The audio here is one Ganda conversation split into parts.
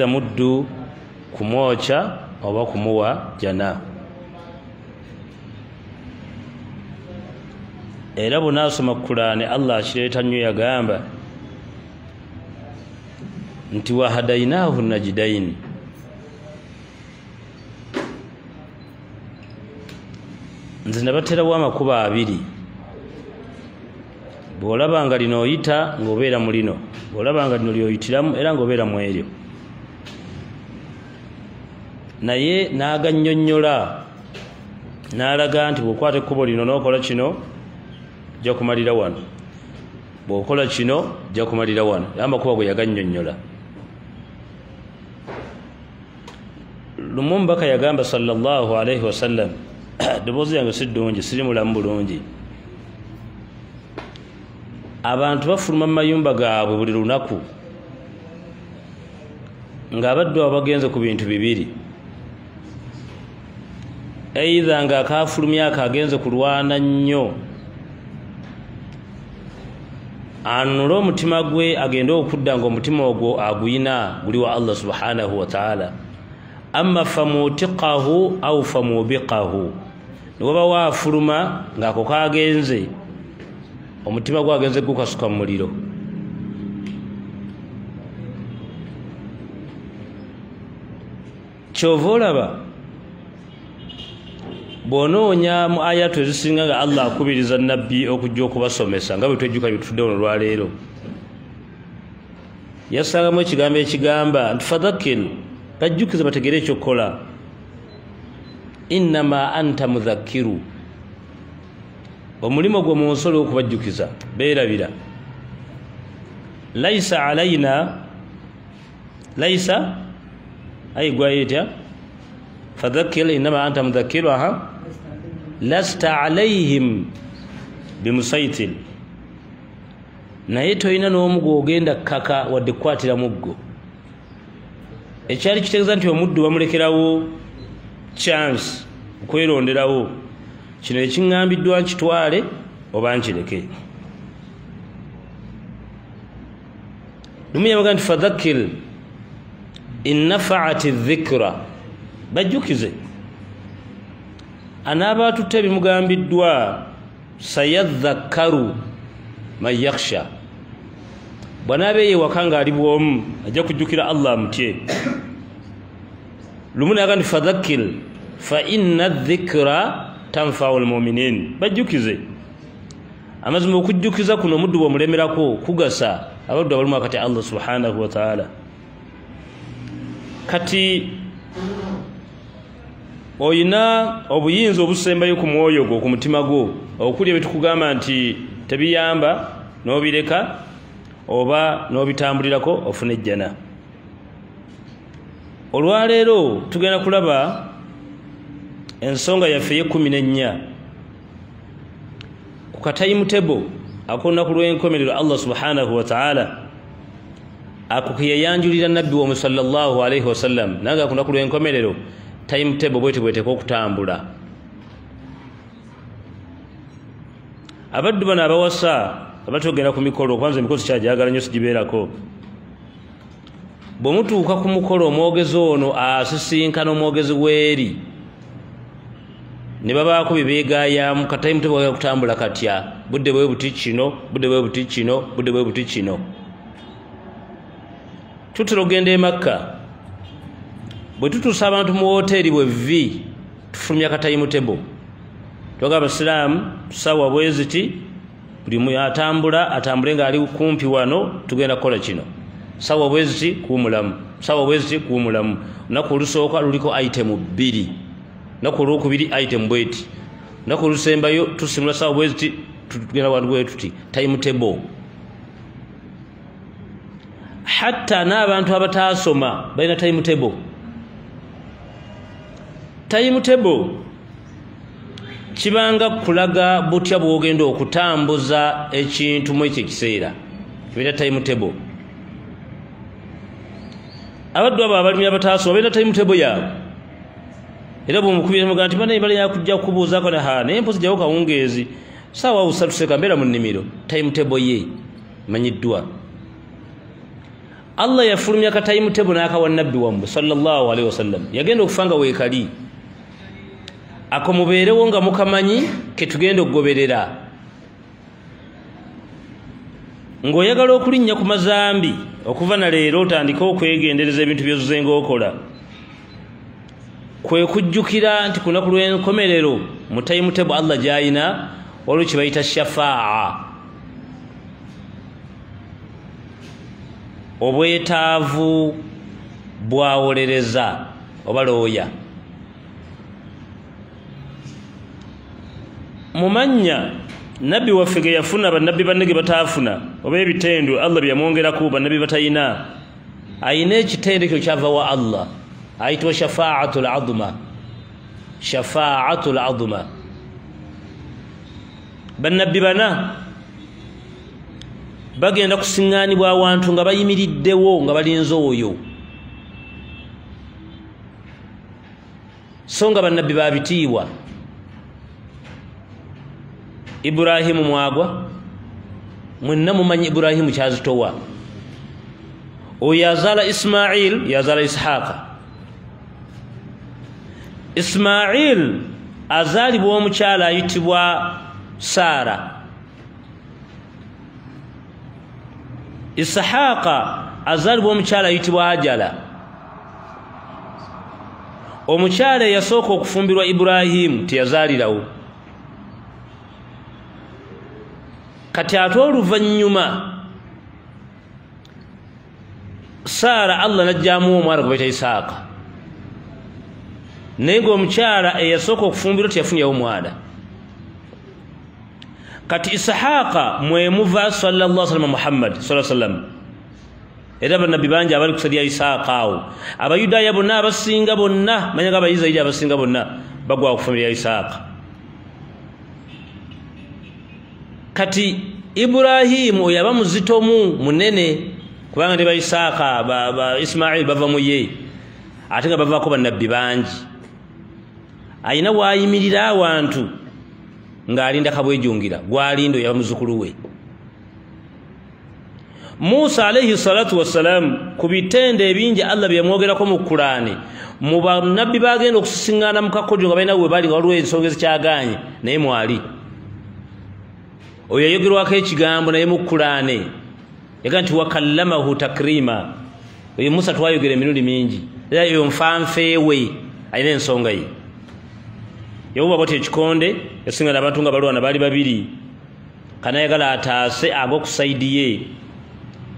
Muddu kumwokya oba kumuwa jana. Era bw'onaasoma Kulaani, Allah akireeta nnyo, yagamba nti wahadainahu najidaini. Nze nabaterawo amakubo abiri, bw'olaba nga lino oyita ng'obeera mu lino, bw'olaba nga lino lyoyitiramu era ng'obeera mu eryo. Naye n'agannyonnyola n'alaga nti bw'okwata ekkubo lino n'okola kino ojja kumalira wano, bw'okola kino ojja kumalira wano. Era amakubo gwe yagannyonnyola. Lumu omubaka yagamba sallallahu alaihi wasallam, ddoboozi yange si ddungi, siri mulamu bulungi. Abantu bafuluma mu mayumba gaabwe buli lunaku ng'abaddu abo bagenze ku bintu bibiri: eitha ng'akaafulumya ako agenze kulwana nnyo anunule omutima gwe agende okudda ng'omutima ogwo aguyina guli wa Allah subhanahu wa ta'ala, amma famutiqahu au famubiqahu, ne waba waafuluma ng'ako kagenze omutima gwe agenze gukasuka mu muliro. Kyova olaba bw'onoonya mu ayatu ezisinga nga Allah akubiriza nabbi okujja okubasomesa nga bwe twejjuka bye tutudde wano olwaleero, yasangamu ekigambo ekigamba nti fadhakkir, bajjukize bategere ekyokukola, innama anta mudhakkiru, omulimu gwe mu nsi oli okubajjukiza, beerabira. Laisa alaina, laisa ayi gwayo etya? Fadhakkir innama anta mudhakkiru, aha, lasta alaihim bimusaitir, naye tolina n'omu gw'ogenda kkaka wadde kukwatira muggo. Ekyali kitegeeza nti omuddu bamulekerawo chance okweronderawo, kino ekiŋŋambiddwa nkitwale oba nkireke. Lumu yabaga nti fadhakkir in nafaati dhikra, bajjukize anaaba atutte ebimugambiddwa, sayadhakkaru man yakhsha, bw'anaaba yeewaka ng'ali bw'omu ajja kujjukira Allah amutye. Lumu naga nti fadhakkir fa inna dhikra tanfa'u lmuminin, bajjukize. Amazima okujjukiza kuno omuddu bw'omulemerako kugasa abaddu abalimu akati Allah subhanahu wa ta'ala. Kati oyina obuyinza obusembayo ku mwoyo gwo, ku mutima gwo, okuli ebitukugamba nti tebiyamba n'obireka oba n'obitambulirako ofuna ejjana. Olwaleero tugenda kulaba ensonga yaffe ey'e14 ku katayimutebo ak'olunaku lw'enkomerero Allah subhanahu wa ta'ala ako ke yayanjulira nabbi wa sallallahu alaihi wasallam, nange ku lunaku lw'enkomerero timetable bwete bweteeka okutambula. Abaddu bano abawasa abatogenda ku mikolo, kwanza emikolo sikyajagala nnyo sigibeerako. Bwe mutuuka ku mukolo omwogezi ono asisinkana omwogezi w'eri ne babaako bye beegaayamu, ka timetable kagenda kutambula katya, budde bwe buti kino, budde bwe buti kino, budde bwe buti kino. Tutera okugenda e Makka, bwe tutuusa abantu mu woteeri bwe vi tufulumya ka timetable, twaga abasiraamu ssaawa bwe ziti buli mu atambula atambule ng'ali kumpi wano, tugenda kukola kino, ssaawa bwe ziti kuwumulamu, ssaawa bwe ziti kuwumulamu. Olunaku olusooka luliko itemu 2, olunaku olwokubiri itemu bweti, olunaku olusembayo tusimula ssaawa bwe ziti tugenda wantu bwe tuti, timetable. Hatta n'abantu abataasoma balina timetable. Timetable kibanga kulaga butya bw'ogenda okutambuza ekintu mu ekyo ekiseera, kibeera timetable. Abaddu abo abalimi abataasoma balina timetable yaabwe, era bw'omukubira mugamba nti banaye bali yakujja kukubuuzaako, naye mpozi jjawo kawungeezi ssaawa 3 seka mbeera mu nnimiro, timetable ye manyiddwa. Allah yafulumya ka timetable n'akawa nabbi wammwe sallallahu alaihi wasallam. Yagenda okufa nga weekali. Ako mubeerewo nga mukamanyi ketugenda okugoberera. Ng'oyagala okulinnya ku mazambi okuva na leero otandike okwegendereza ebintu by'ozzenga okola. Kwe kujjukira nti ku lunaku lw'enkomerero mu timetable Allah gy'alina waliwo kye bayita shafaa, obwetaavu bwawolereza oba looya. Mumanya nabbi waffe ge yafuna bannabbi banne ge bataafuna oba ebitendo Allah bye yamwongerako bannabbi batayina, ayina ekitendo ekyo kyava wa Allah, ayitibwa shafaatul azma. Shafaatul azma. Bannabbi bana bagenda kusiŋŋaanibwa awantu nga bayimiriddewo nga balinze oyo, so nga bannabbi babitiibwa. Ibrahimu mwagwa, mwenna mumanyi Ibrahimu kyazitowa. Oyo yazaala Ismail, yazaala Ishaqa. Ismail azaalibwa omukyala ayitibwa Sara. Ishaqa azaalibwa omukyala ayitibwa Ajala. Omukyala eyasooka okufumbirwa Ibrahimu teyazaalirawo. Kati ate oluvannyuma Sara Allah n'ajjamu omwana gwe bayita Ishaqa, naye ng'omukyala eyasooka okufumbirwa teyafunyawo omwana. Kati Ishaqa mwe muva sallallahu alaihi wasallam Muhammad sallallahu alaihi wasallam. Era bannabbi bangi abali ku sali ya Ishaqa awo, Abayudaaya bonna abasinga bonna, manya nga Abayisirayiri abasinga bonna bagwa ku family ya Ishaqa. Kati Ibrahimu oyo aba muzitomu munene, kubanga ne ba Ishaqa ba Ismail bava mu ye, ate nga bavaako bannabbi bangi. Ayina waayimirira awantu ng'alinda kabwejungira gwalinda oyo aba muzzukulu we. Musa alayhi salatu wassalam ku bitendo ebingi Allah bye yamwogerako mu Kulaani, mu bannabbi bagenda okusisiŋŋaana mu kakodyo nga balina we bali nga waliwo ensonga ezikyagaanye, naye mwali oyo yayogerwako ekigambo naye mu Kulaani yaga nti wakallamahu takrima. Oyo Musa twayogera emirundi mingi, era eyo nfanfeewe alina ensonga ye. Yawuba bw'atyo ekikonde, yasiŋŋana abantu nga balwana baali babiri, kanayagala ataase agwa ku sayidi ye,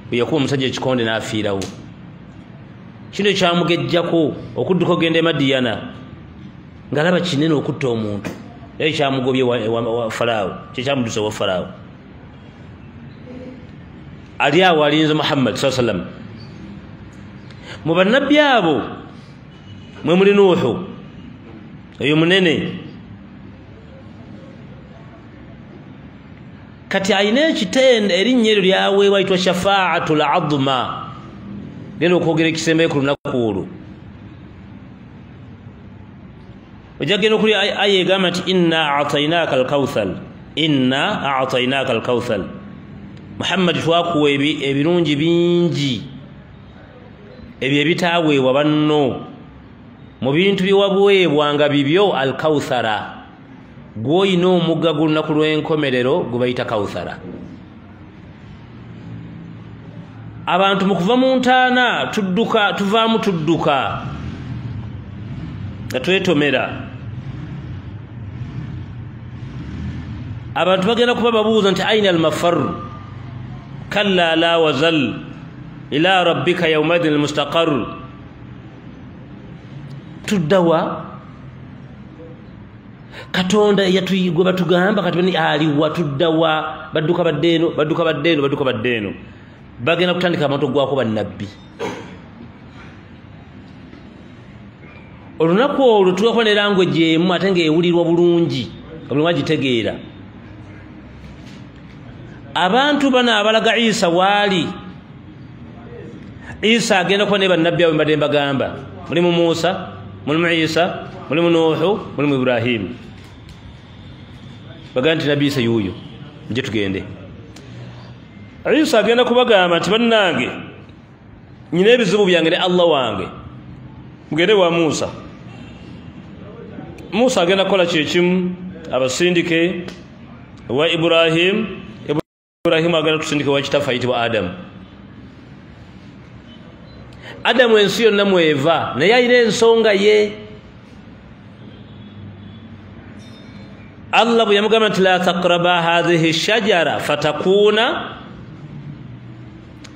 bwe yakuba omusajja ekikonde n'afiirawo. Kino kyamugejjako okudduka ogenda e Madiyana ng'alaba kinene okutta omuntu, era kyamugobye wa Faraawo, kyekyamudusa wa Faraawo. Ali awo alinze Muhammad sallallahu alaihi wasallam. Mu bannabbi abo mwe muli Nuuhu, oyo munene. Kati ayina ekitendo erinnya eryo lyaweebwa ayitibwa shafaatul azma. Genda okwogera ekisembayo ku lunaku olwo. Ojja kugenda okuli aya egamba nti inna a'tainaka al-kawthar, inna a'tainaka al-kawthar. Muhammad twakuwa ebirungi bingi ebyo ebitaaweebwa banno. Mu bintu byewaweebwanga bibyo al-kawthara, gw'olina omugga gw'olunaku lw'enkomerero gwe bayita kawthara. Abantu mu kuva mu ntaana tudduka, tuvaamu tudduka nga twetomera. Abantu bagenda kuba babuuza nti aina al-mafar, kalla la wazal ila rabbika yawmadin al-mustaqar. Tuddawa? Katonda yatuyigwe batugamba kati aliwa, tuddawa? Badduka badde eno, badduka badde eno, badduka badde eno. Bagenda kutandika abantu ogwako bannabbi. Olunaku olwo tulina ne language emu ate ng'ewulirwa bulungi, nga buli omu agitegeera. Abantu bano abalaga Isa waali, Isa agenda kuba ne bannabbi abo mbadde mbagamba, mulimu Musa, mulimu Isa, mulimu Nuuhu, mulimu Ibrahimu. Bagamba nti nabbi Isa yuuyo, nje tugende. Isa agenda kubagamba nti bannange Nyina ebizibu byange ne Allah wange. Mugende wa Musa. Musa agenda kukola kyekimu, abasindike wa Ibrahim. Ibrahim agenda tusindike wa kitaffe ayitibwa Adamu. Adamu ensi yonna mweva, naye alina ensonga ye. Allah bwe yamugamba nti la taqraba hadhihi shajara fatakuna,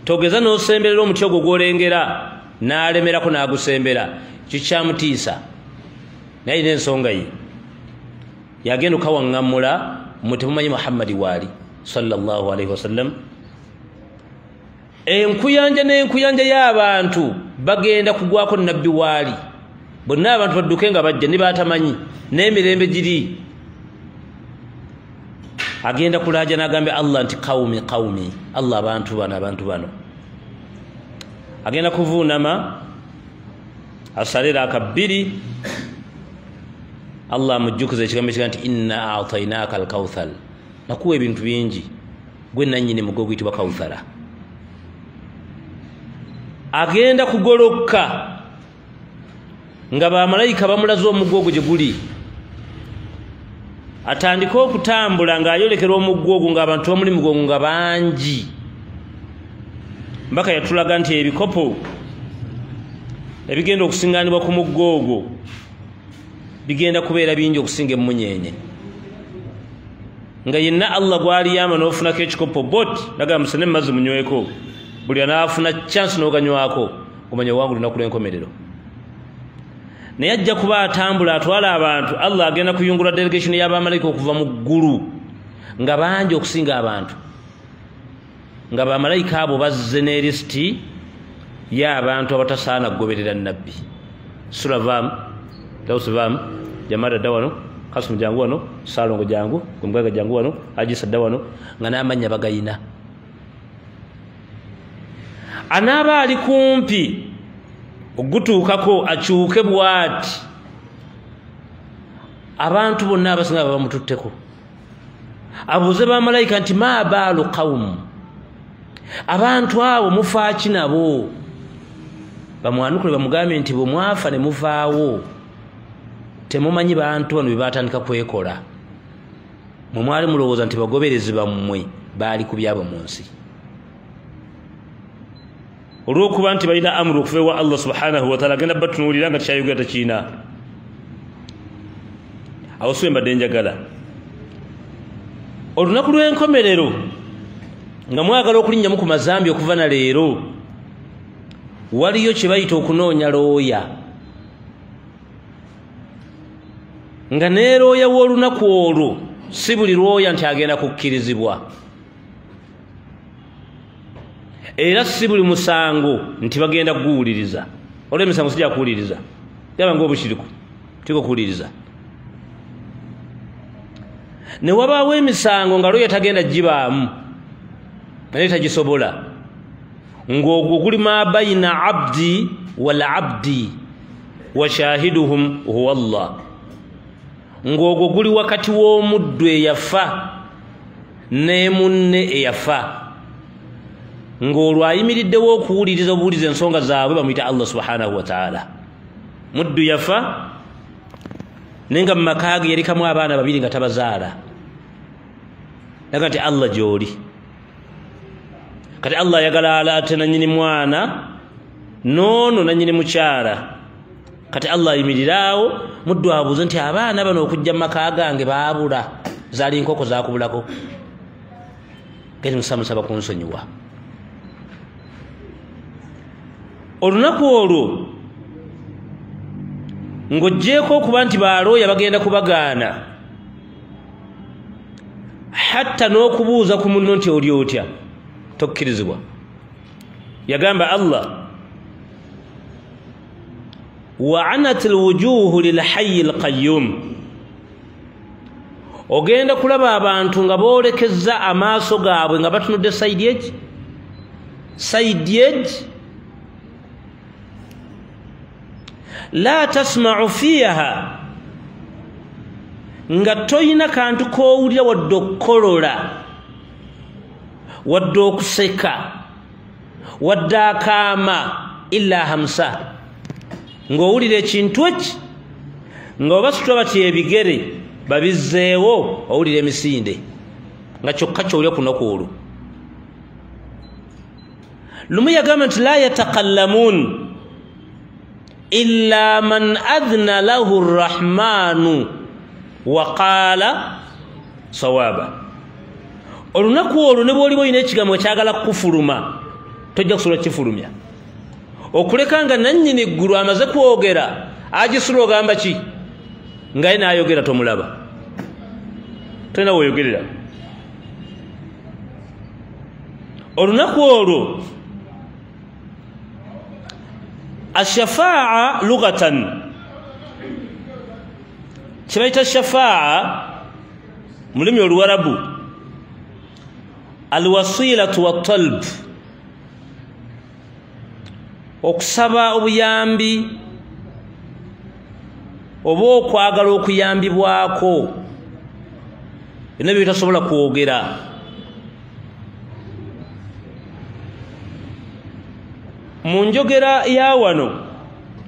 togeza n'osemberera omuti ogwo gw'olengera, n'alemerako n'agusembera, kikyamutiisa. Naye alina ensonga ye. Yagenda okawaŋŋamula mmwe temumanyi Muhammadi waali sallallahu alaihi wasallam. Enkuyanja n'enkuyanja y'abantu bagenda kugwako nabbi waali. Bonna abantu badduke nga bajja ne batamanyi n'emirembe giri. Agenda kulaja n'agambe Allah nti qawmi qawmi, Allah abantu bano abantu bano. Agenda kuvuunama asalira akabbiri, Allah amujjukiza ekigambo ekiga nti inna a'tainaka al-kawthar, nakuwa ebintu bingi, gwe nannyini mugo oguyitibwa Kawthara. Agenda kugolokka nga bamalayika bamulaze omuggo ogwo gye guli. Atandika okutambula ng'ayolekera omuggo ogwo ng'abantu bamuli mugongo nga bangi. Mbaka yatulaga nti ebikopo ebigenda okusingaanibwa ku muggo ogwo bigenda kubeera bingi okusinga emmunyeenye. Nga yenna Allah gw'aliyama n'ofunako ekikopo bot, nagamba musene mazzi munyweko. Buli anaafuna chance n'oganywako, omanya wangu lunaku lw'enkomerero. Naye ajja kuba atambula atwala abantu, Allah agenda kuyungula delegation y'abamalayika okuva mu ggulu nga bangi okusinga abantu. Nga bamalayika abo bazze ne lisiti y'abantu abatasaana kugoberera nabbi. Sura vaamu, Dawusi vaamu, Jamada dda wano, Kasimu jangu wano, Saalongo jangu, Gomugagga jangu wano, Ajisa dda wano, nga n'amannya bagayina. Anaaba ali kumpi ogutuukako akyuke bw'ati, abantu bonna abasinga baba bamututteko. Abuuze bamalayika nti ma baalu qawmu, abantu abo mufaaki nabo? Bamwanukule bamugambe nti bwe mwafa ne muvaawo temumanyi bantu bano bye baatandika kwekola. Mwe mwali mulowooza nti bagoberezi bammwe baali ku byabwe mu nsi. Olw'okuba nti balina amuru okuva ewa Allah subhanahu wa ta'ala, agenda batunuulira nga kyayogera tekiina. Awo si mbadde njagala. Olunaku lw'enkomerero nga mwagala okulinnyamu ku mazambi okuva na leero, waliyo kye bayita okunoonya looya. Nga ne looya w'olunaku olwo si buli looya nti agenda kukkirizibwa, era si buli musango nti bagenda kuguwuliriza. Olw'emisango sijja kuwuliriza, yaba ng'obukiriku tiko kuwuliriza. Ne wabaawo emisango nga looya tagenda gibaamu, naye tagisobola, ng'ogwo guli ma bayina abdi wal abdi wa shahiduhum huwa Allah, ng'ogwo guli wakati w'omuddu eyafa ne munne eyafa, ng'olwo ayimiriddewo okuwuliriza obuwuliza ensonga zaabwe bamuyita Allah subhanahu wa ta'ala. Muddu yafa naye nga mu maka ge yarekamu abaana babiri nga tabazaala, naga nti Allah gy'oli. Kati Allah ayagala alaate nannyini mwana n'ono nannyini mukyala. Kati Allah ayimirirawo, muddu abuuze nti abaana bano okujja mu maka gange baabula, zaali nkoko zaakubulako, gati musamusaba kunsonyiwa. Olunaku olwo ng'oggyeeko okuba nti baalooya bagenda kubagaana, hatta n'okubuuza ku munno nti oli otya tokkirizibwa. Yagamba Allah wa anat alwujuhu lilhayyi alqayyum, ogenda kulaba abantu nga boolekezza amaaso gaabwe nga batunudde sayidi egi sayidi egi, la tasma'u fiha, nga toyina kantu k'owulira wadde okukolola wadde okuseka wadde akaama. illa hamsa, ng'owulira ekintu eki nga obasitula bati ebigere babizzeewo, owulira emisinde nga kyokka kyowulira ku lunaku olwo. Lumu yagamba nti la yatakallamuun illa man adhna lahu rrahmanu wa qaala sawaba. Olunaku olwo ne bw'oliba olina ekigambo kyagala kukufuluma, tojja kusobola kukifulumya, okuleka nga nannyini ggulu amaze kwogera. Agisula ogamba ki nga ye n'ayogera tomulaba, tolina weeyogerera. Olunaku olwo ashafaa lughatan, kyebayita shafaa mu lulimi Oluwarabu alwasilatu wattalb, okusaba obuyambi oba okwagala okuyambibwako, byonna bye bitasobola kwogera. Mu njogera ya wano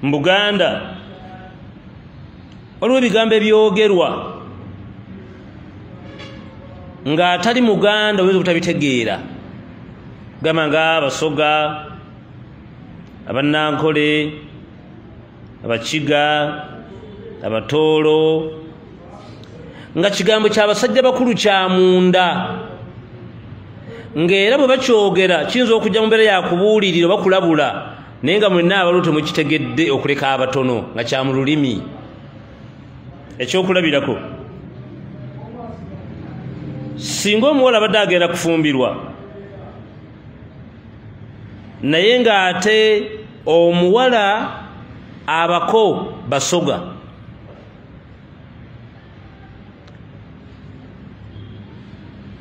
mu Buganda waliwo ebigambo ebyogerwa ng'atali Muganda oyinza obutabitegeera, gamba nga Abasoga, Abannankole, Abakiga, Abatoolo, nga kigambo ky'abasajja bakulu kya munda, ng'era bwe bakyogera kiyinza okujja mu mbeera yakubuulirira oba kulabula, naye nga mwenna abaliwo temukitegedde okuleka abatono, nga kya mu lulimi. Ekyokulabirako, singa omuwala abadde agenda kufumbirwa naye ng'ate omuwala abako Basoga,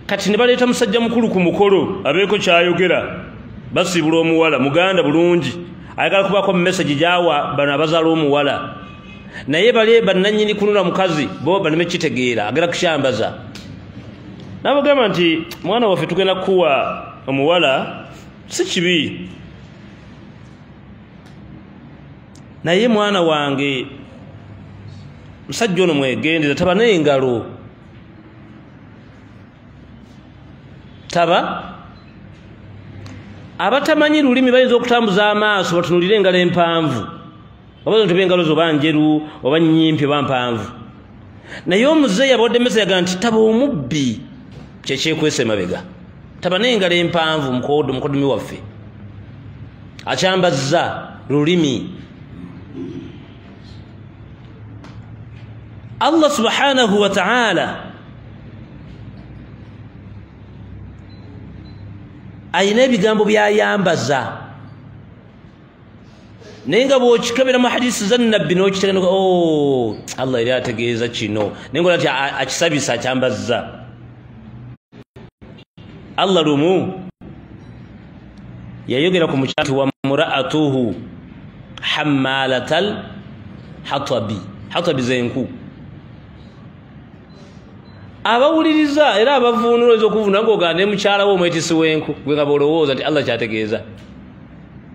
kati ne baleeta musajja mukulu ku mukolo abeeko kyayogera, basiibula omuwala Muganda bulungi, ayagala kubaako message gy'awa bano abazaala omuwala, naye bali bannannyini kunula mukazi bo baleme kitegeera, agenda kukyambaza. N'abagamba nti mwana waffe tugenda kukuwa omuwala, si kibi, naye mwana wange musajja ono mwegendeza, taba n'engalo, taba. Abatamanyi lulimi bayinza okutambuza amaaso batunulire engalo empanvu, oba nti engalo zo oba njeru oba nnyimpi oba mpanvu, naye omuzeeyi abawadde emmese yaga nti taba omubbi, kyekyekwesa emabega, taba n'engalo empanvu mukoddomi waffe akyambazza lulimi. Allah subhanahu wa ta'ala ayina ebigambo byayambaza, naye nga bw'okikebera mu hadisi za Nabbi n'okitegeera, oh, Allah yali ategeeza kino, naye nga nti akisabisa akyambazza. Allah lumu yayogera ku mukyala wa mura'atuhu hammalatal hatabi, hatabi z'enku. Abawuliriza era abavuunula oyinza okuvunula ng'ogamba ne mukyala we omwetisi w'enku, gwe nga bw'olowooza nti Allah kyategeeza.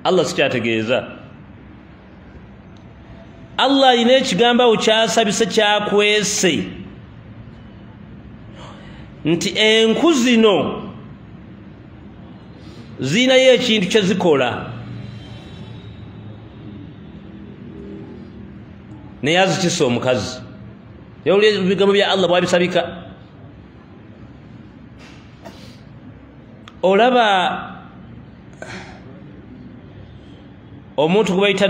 Allah si kyategeeza. Allah alina ekigambo awo kyasabise kyakwese nti enku zino zirinayo ekintu kye zikola, naye azitisa omukazi. Yawulira ebigambo bya Allah bw'abisabika. Olaba omuntu gwe bayita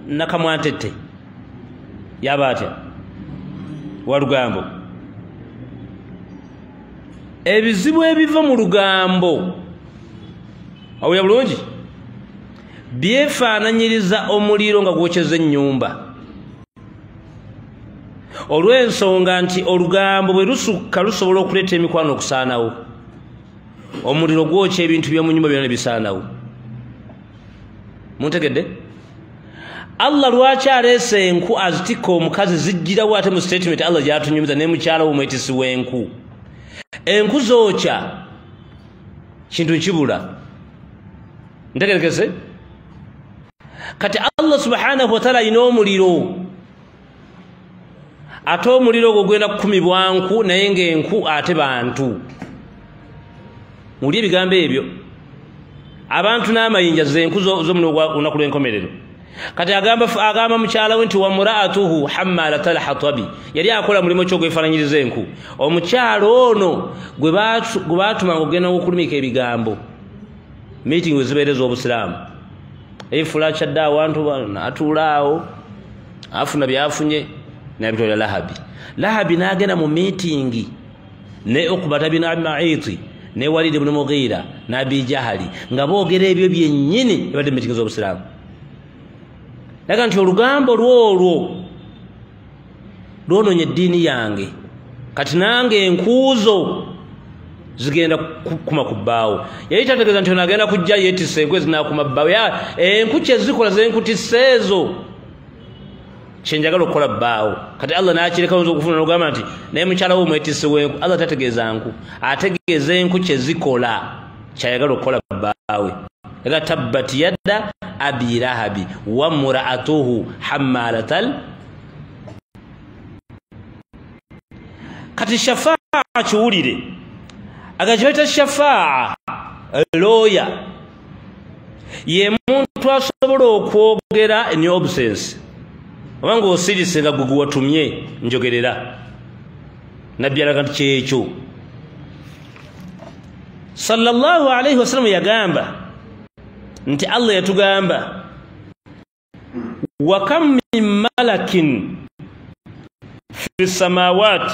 Nakamwantette yaba atya wa lugambo. Ebizibu ebiva mu lugambo, awulira bulungi, byefaananyiriza omuliro nga gwokyeza ennyumba, olw'ensonga nti olugambo bwe lusukka lusobola okuleeta emikwano okusaanawo. Omuliro gwokya ebintu by'omu nnyumba byonna ne bisaanawo. Muntegedde? Allah lwaki aleese enku azitikka omukazi zijjirawo ate mu statement Allah gy'atunyumiza ne mukyala we omwetisi w'enku. Enku zookya kintu nkibula. Ntegerekese? Kati Allah subhanahu wa ta'ala alina omuliro, ate omuliro ogwo gugenda kukumibwa nku, naye ng'enku ate bantu. Muli ebigambo ebyo, abantu n'amayinja z'enku z'omunaku lw'enkomerero. Kati agamba mukyala we nti wamuraatuhu hammalatal hatabi, yali akola mulimu ki ogwefaananyiriza enku. Omukyala ono gwe baatumanga okugenda okulumika ebigambo, meeting we zibeera ez'obusiraamu, efula kyadde awantu atuula awo afuna byafunye nabitwalira Lahabi. Lahabi n'agenda mu meeting ne Ukbata bin Abi Ma'iti ne Walid ibn Mughira n'Abi Jahali nga boogera ebyo byennyini ebadde mu meeting z'obusiraamu. Naga nti olugambo lwolwo lwononye eddiini yange, kati nange enkuuzo zigenda kukuma ku bbaawo. Yali tategeeza nti ono agenda kujja yeetisse enku ezinaakuma bbaawo. Enku kye zikola zenkutisse ezo kye njagala okukola bbaawo. Kati Allah n'akireka oyinza okufuna n'ogamba nti naye mukyala wo omwetisse w'enku. Allah tategeeza nku, ategeeza enku kye zikola kyayagala okukola bbaawe. Era tabbat yadda abi lahabi wa mura'atuhu hammalatal. Kati shafaa kiwulire, agakibayita shafaa lawyer ye muntu asobola okwogera in your absence, oba ng'osirise nga gwe guwatumye njogerera. Nabbi alaga nti kyekyo. Sallallahu alayhi wasallam yagamba nti Allah yatugamba wa kam min malakin fi samawati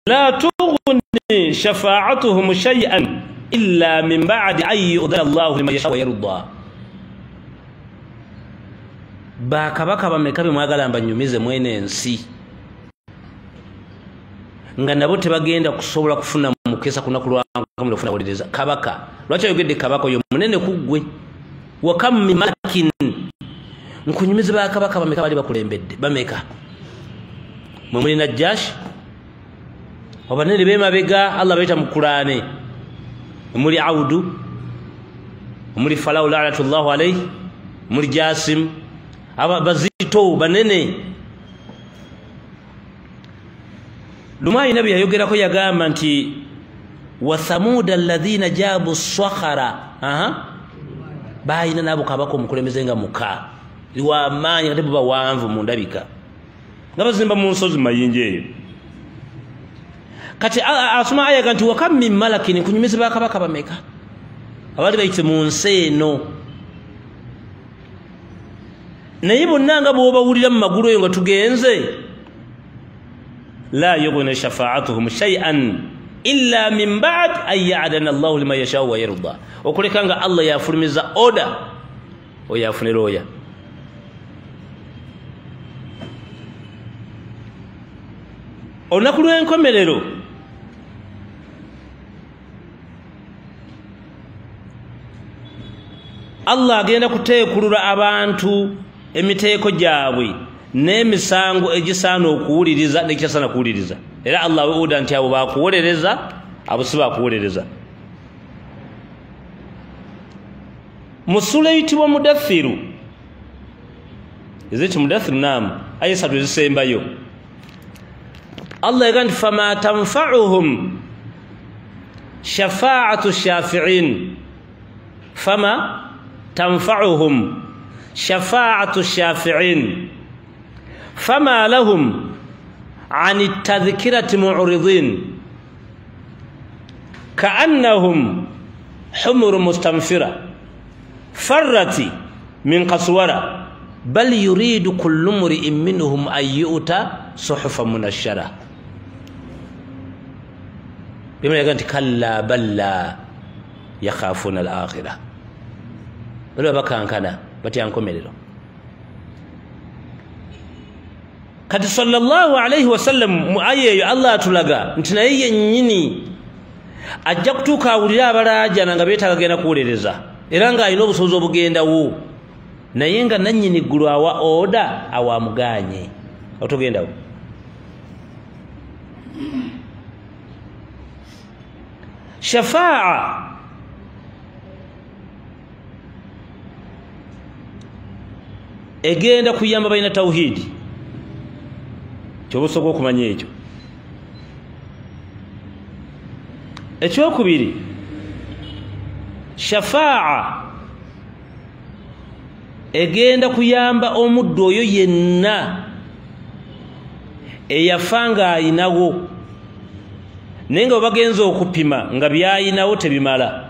la tughni shafa'atuhum shay'an illa min ba'di an yu'dhana Allahu liman yasha wa yarda. Bakabaka bameka be mwagala mbanyumize mwene ensi nga nabo tebagenda kusobola kufuna mukisa kunaku lwankamula kufuna kuwolereza kabaka. Lwaki ayogedde kabaka oyo munene ku ggwe? Wa kam min malakin, nkunyumize bakabaka bameka bali bakulembedde bameka? Mwe mulina Jash abanene b'emabega Allah bayita mu Kuraane, muli Audu, muli Falawo la'natullahu alayhi, muli Jasim, aba bazito banene. Lumayi nabi yayogerako yagamba nti wa thamuda alladhina jabu sakhara, bayina nabo kabaka omukulembeze nga muka liwamaanyi ate buba wanvu mu ndabika nga bazimba mu nsozi mayinja eyo. Kati asoma aya nti wa kam min malakin, nkunyumiza bakabaka bameka abali bayite mu nsi eno, naye bonna nga bw'obawulira mu magulu eyo nga tugenze, la yughni shafa'atuhum shay'an illa min ba'd an ya'dana Allahu liman yasha'u wa yarda. Okuleka nga Allah yafulumiza order oyo afune lawyer. Olunaku lw'enkomerero Allah agenda kuteekulula abantu emiteeko gyabwe n'emisango egisaana okuwuliriza n'ekitasaana kuwuliriza. Era Allah awuda nti abo bakuwolereza, abo si bakuwolereza. Mu ssuula eyitibwa Mudathiru, eziti Mudathiru naamu, aya esatu ezisembayo, Allah yagamba nti fama tanfa'uhum shafa'atu shafi'in, fama tanfa'uhum shafa'atu shafi'in fama lahum 'ani tadhkirati mu'ridin ka'annahum humur mustanfira farrati min qaswara bal yuridu kullu mri'in minhum an yu'ta suhufan munashshara. Bimala nti kalla balla yakhafuna al-akhirah, bali bakankana batya nkomerero. Kati sallallahu alayhi wasallam mu aya eyo Allah atulaga nti naye yennyini ajja kutuuka awulire abalaajana nga beetaaga genda kuwolereza, era ng'alina obusobozi obugendawo, naye nga nannyini ggulu awa oda awamugaanye otogendawo. Shafaa Egenda kuyamba balina tawhidi. Kyoba osooka okumanya ekyo. Ekyokubiri, shafaa egenda kuyamba omuddu oyo yenna eyafa nga ayinawo, naye nga bagenze okupima nga byayinawo tebimala.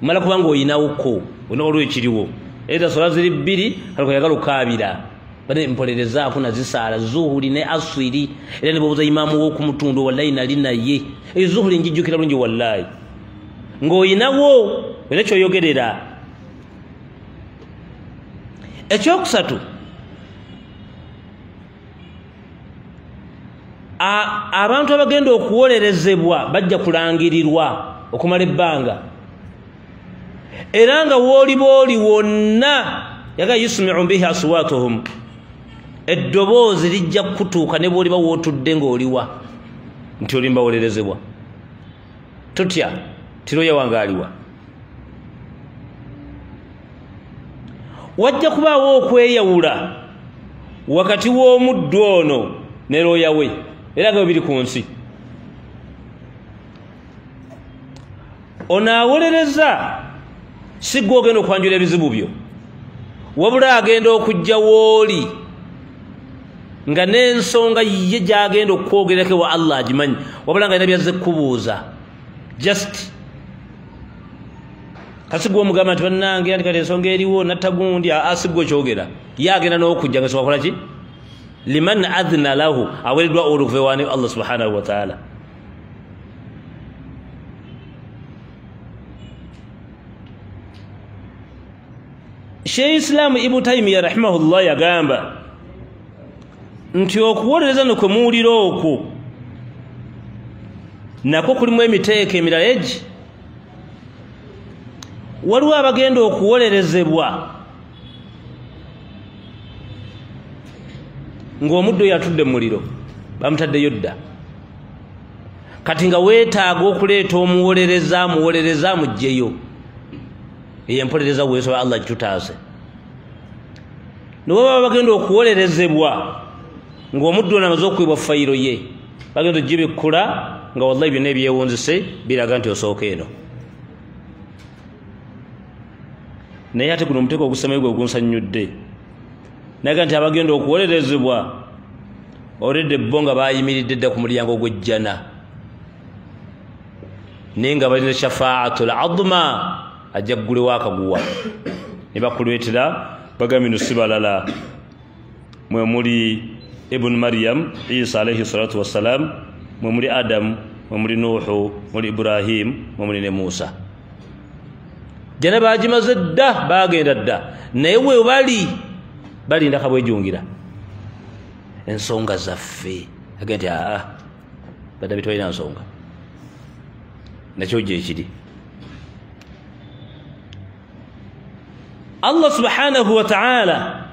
Mala kubanga oyinawoko olina waliwo ekiriwo, era sola ziri bbiri kale oyagala okaabira bane mpolerezaako nazisaala zuhuri ne aswiri, era ne bwobuuza imaamu w'okumutundu wallayi nali naye eyo zuhuri njijjukira bulungi wallayi, ng'oyinawo olina kyoyogerera. Ekyokusatu, abantu abagenda okuwolerezebwa bajja kulangirirwa okumala ebbanga, era nga wooli booli wonna yaga yusmiu bihi aswatuhum, eddoboozi lijja kutuuka ne bwoliba wootudde ng'oliwa nti oli mbawolerezebwa. Tutya tiroya wange aliwa. Wajja kubaawo okweyawula wakati w'omuddu ono ne looya we, era nga biri ku nsi. Ono awolereza si ggwe ogenda okwanjula ebizibu byo, wabula agenda okujja w'oli nga n'ensonga ye gy'agenda okwogerako wa Allah agimanyi, wabula nga alina byazze kukubuuza. Just kasi gwe omugamba nti bannange anti kati ensonga eriwo nattagundi, si ggwe kyogera, ye agenda n'okujja nga sowakola ki? Liman adhina lahu, aweereddwa olukuva ewaani Allah subhanahu wa ta'ala. Sheikh Islam Ibn Taymiyyah rahimahullah yagamba nti okuwolereza no kwe muwulira okwo nakwo kulimu emiteeko emirala egi. Waliwo abagenda okuwolerezebwa ng'omuddo yatudde mu muliro, bamutaddeyo dda, kati nga weetaaga okuleeta omuwolereza amuwolereza amuggyeyo. Eyo empolereza weesaba Allah gitutaase. Ne baba bagenda okuwolerezebwa ng'omuddu ono amaze okuwebwa fayiro ye, bagenda ogibikkula nga wallahi byonna ebyewunzise biraga nti osooka eno. Naye ate guno omuteeko ogusemayo gwe gunsanyudde, naga nti abagenda okuwolerezebwa oledde bo nga bayimiridde dda ku mulyango gw'ejjana, naye nga balina shafaatul adma, ajja kugulewo akaguwa ne bakuleetera bagambye no si balala, mwe muli Ibn Maryam Isa alayhi salatu wassalam, mwe muli Adam, mwe muli Nuhu, muli Ibrahim, mwe muli ne Musa. Jana bagimaze dda, bagenda dda, naye we bali balinda kabwejungira ensonga zaffe. Agenda nti aa badda bitwalina nsonga, nakyo gye kiri. Allah subhanahu wa ta'ala,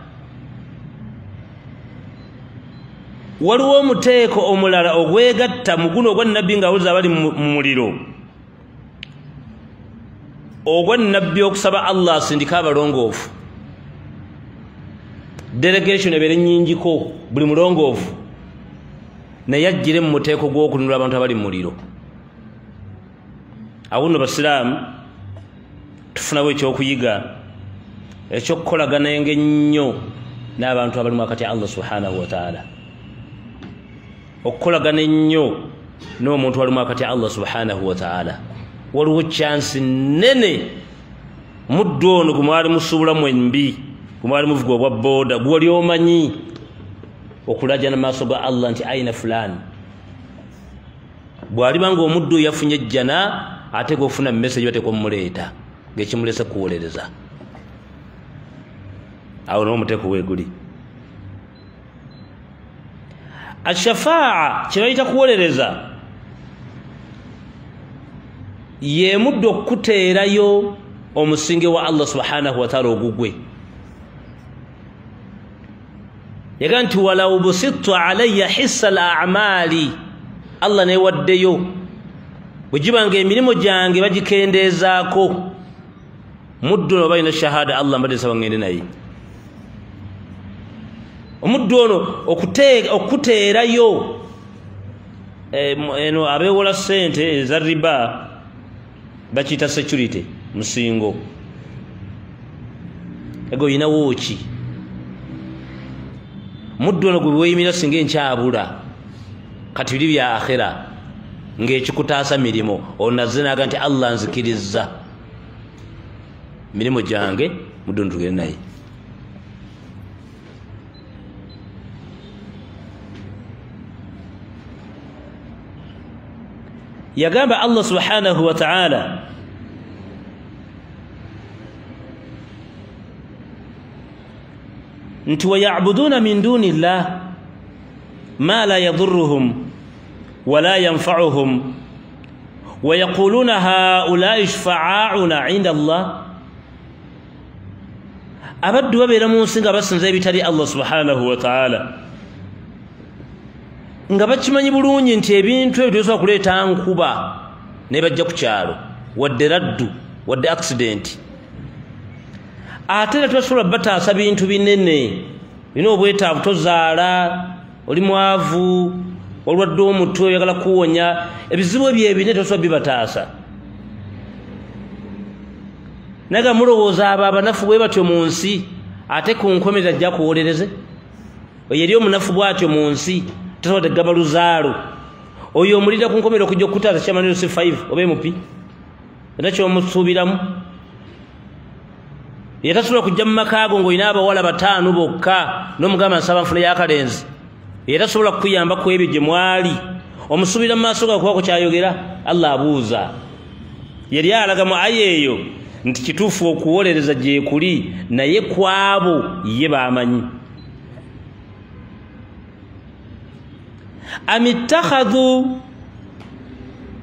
waliwo omuteeko omulala ogwegatta mu guno ogwa nabbi ng'awuliza abali mu muliro, ogwa nabbi okusaba Allah asindike abalongoofu, delegation ebeere nnyingiko buli mulongoofu, naye ajjire mu muteeko gw'okununula abantu abali mu muliro. Awo nno basiraamu tufunawo ekyokuyiga ekyokukolagana ennyo n'abantu abali mu wakati Allah subhanahu wa ta'ala, okukolagana ennyo n'omuntu ali mu wakati Allah subhanahu wa ta'ala. Waliwo chansi nnene muddu ono gwe mwali musuubulamu embi, gwe mwali muvuga obwa booda, gwoli omanyi okulajana maaso ga Allah nti aina fulani. Bw'aliba ng'omuddu yafunye ejjana, ate g'ofuna message bateekwa omumuleeta ng'ekimulese kuwolereza. Awo n'omuteeko weeguli. Ashafaa kye bayita kuwolereza ye muddu okuteerayo omusinge wa Allah subhanahu wa ta'ala ogugwe. Yaga nti walau busittu alayya hissa al-a'mali, Allah newaddeyo bwe giba ng'emirimu gyange bagikendeezaako, muddu no balina shahada Allah mbadde nsaba ngende naye. Omuddu ono okuteerayo eno abeewola ssente eza riba bakiyita security musingo. Ego oyinawo ki? Muddu ono gwe weeyimira singa enkyabula kati biri bya akhira ng'ekikutaasa mirimu. Onazze n'aga nti Allah nzikirizza mirimu gyange, muddu ono tugende naye. Yagamba Allah subhanahu wa ta'ala nti wayabuduna min duni llah ma la yadurruhum wala yanfa'uhum wayaquluna haulai shufa'auna inda Allah. Abaddu babeera mu nsi nga basinza ebitali Allah subhanahu wa ta'ala, nga bakimanyi bulungi nti ebintu ebyo tebisobola kuleeta nkuba, naye bajja ku kyalo wadde raddu wadde accident. Ate era tebasobola bataasa bintu binene bina obwetaavu, tozaala, oli mwavu, olwadde omutwe, oyagala kuwonya, ebizibu ebyo ebinene tebasobola bibataasa. Naye nga mulowooza abo abanafu bwe batyo mu nsi, ate ku nkomerero ajja kuwolereze? Oyo eri omunafu bw'atyo mu nsi tasobola tegaba luzaalo. Oyo omulira ku nkomerero okujja okukutaasa kyamaniro C5 oba MP, era kyomusuubiramu. Yetasobola kujja mu maka ago ng'olina abawala 5 bokka n'omugamba nsaba nfune y'akalenzi. Yetasobola kukuyamba ku ebyo gye mwali. Omusuubira mu maaso gakubaako kyayogera, Allah abuuza. Yali alaga mu aya eyo nti kituufu okuwolereza gye kuli, naye ku abo ye baamanyi. Am ittakhadhu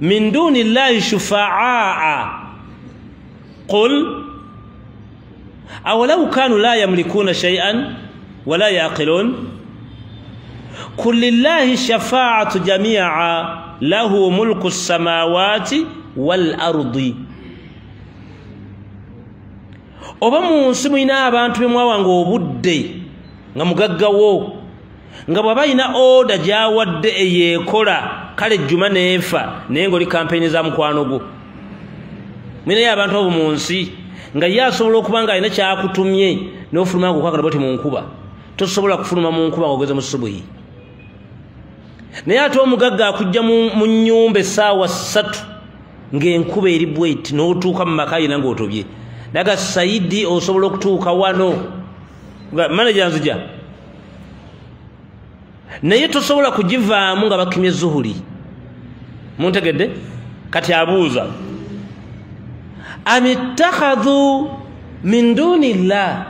min duni llahi shufa'aa qul awalau kanu la yamlikuna shay'an wala yaqilun qul lillahi shafa'atu jami'a lahu mulku samawati wal ardi. Oba mu nsi mulina abantu be mwawanga obudde nga mugaggawo, nga bw'aba alina oda gy'awadde eyeekola, kale Juma n'efa naye ng'oli kampeyini za mukwano gwo. Mulinayo abantu abo mu nsi nga ye asobola okuba nga alina kyakutumye n'ofuluma ng'okwagala bw'oti mu nkuba. Tosobola kufuluma mu nkuba ng'ogeze mu subuhi. Naye ate omugagga akujja mu nnyumba essaawa 3 ng'enkuba eri bweti n'otuuka mu maka yina ng'otobye. Naga Saidi osobola okutuuka wano, manager nzija, naye tosobola kugivaamu nga bakimye zuhuri. Muntegedde? Kati abuuza amittakhadhu min duni llah,